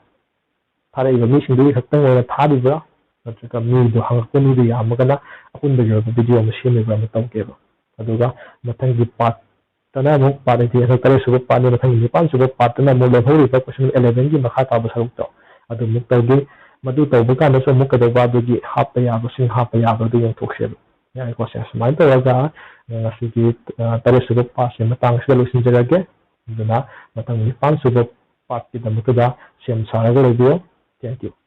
ꯊꯥꯔꯛꯏꯕ ꯃꯤꯁꯤꯡꯗꯨꯒꯤ ꯈꯛꯇꯪ ꯑꯣꯏꯅ ꯊꯥꯔꯤꯕ꯭ꯔꯥ, ꯅꯠꯇ꯭ꯔꯒ ꯃꯤꯗꯣ ꯍꯪꯉꯛꯄ ꯃꯤꯗꯣ ꯌꯥꯝꯃꯒꯅ ꯑꯄꯨꯟꯕꯒꯤ ꯑꯣꯏꯕ ꯚꯤꯗꯤꯑꯣ ꯑꯃ ꯁꯦꯝꯃꯤꯕ꯭ꯔꯥ ꯑꯃ ꯇꯧꯒꯦꯕ꯫ ꯑꯗꯨꯒ ꯃꯊꯪꯒꯤ ꯄꯥꯔꯠꯇꯅ ꯑꯃꯨꯛ, ꯄꯥꯔꯠ ꯑꯩꯠꯇꯤ ꯍꯟꯗꯛ ꯇꯔꯦꯠ ꯁꯨꯕ ꯄꯥꯔꯠꯅꯤ, ꯃꯊꯪꯒꯤ ꯅꯤꯄꯥꯟ ꯁꯨꯕ ꯄꯥꯔꯠꯇꯅ ꯑꯃꯨꯛ ꯂꯦꯝꯍꯧꯔꯤꯕ ꯀꯣꯏꯁꯟ ꯑꯦꯂꯦꯚꯦꯟꯒꯤ ꯃꯈꯥ ꯇꯥꯕ ꯁꯔꯨꯛꯇꯣ ꯑꯗꯨ ꯑꯃꯨꯛ ꯇꯧꯒꯦ꯫ ꯃꯗꯨ ꯇꯧꯕ ꯀꯥꯟꯗꯁꯨ ꯑꯃꯨꯛ ꯀꯩꯗꯧꯕ, ꯑꯗꯨꯒꯤ ꯍꯥꯞꯄ ꯌꯥꯕꯁꯤꯡ ꯍꯥꯞꯄ ꯌꯥꯕ ꯑꯗꯨ ꯌꯦꯡꯊꯣꯛꯁꯦꯕ꯫ ꯌꯥꯔꯦꯀꯣ, ꯁꯦ, ꯁꯨꯃꯥꯏꯅ ꯇꯧꯔꯒ ꯉꯁꯤꯒꯤ, ꯑ, ꯇꯔꯦꯠ ꯁꯨꯕ ꯄꯥꯔꯠꯁꯦ ꯃꯇꯥꯡꯁꯤꯗ ꯂꯣꯏꯁꯤꯟꯖꯔꯒꯦ꯫ ꯑꯗꯨꯅ ꯃꯊꯪ ꯅꯤꯄꯥꯟ ꯁꯨꯕ ꯄꯥꯔꯠꯀꯤꯗꯃꯛꯇꯗ ꯁꯦꯝ ꯁꯥꯔꯒ ꯂꯩꯕꯤꯌꯨ꯫ Thank you꯫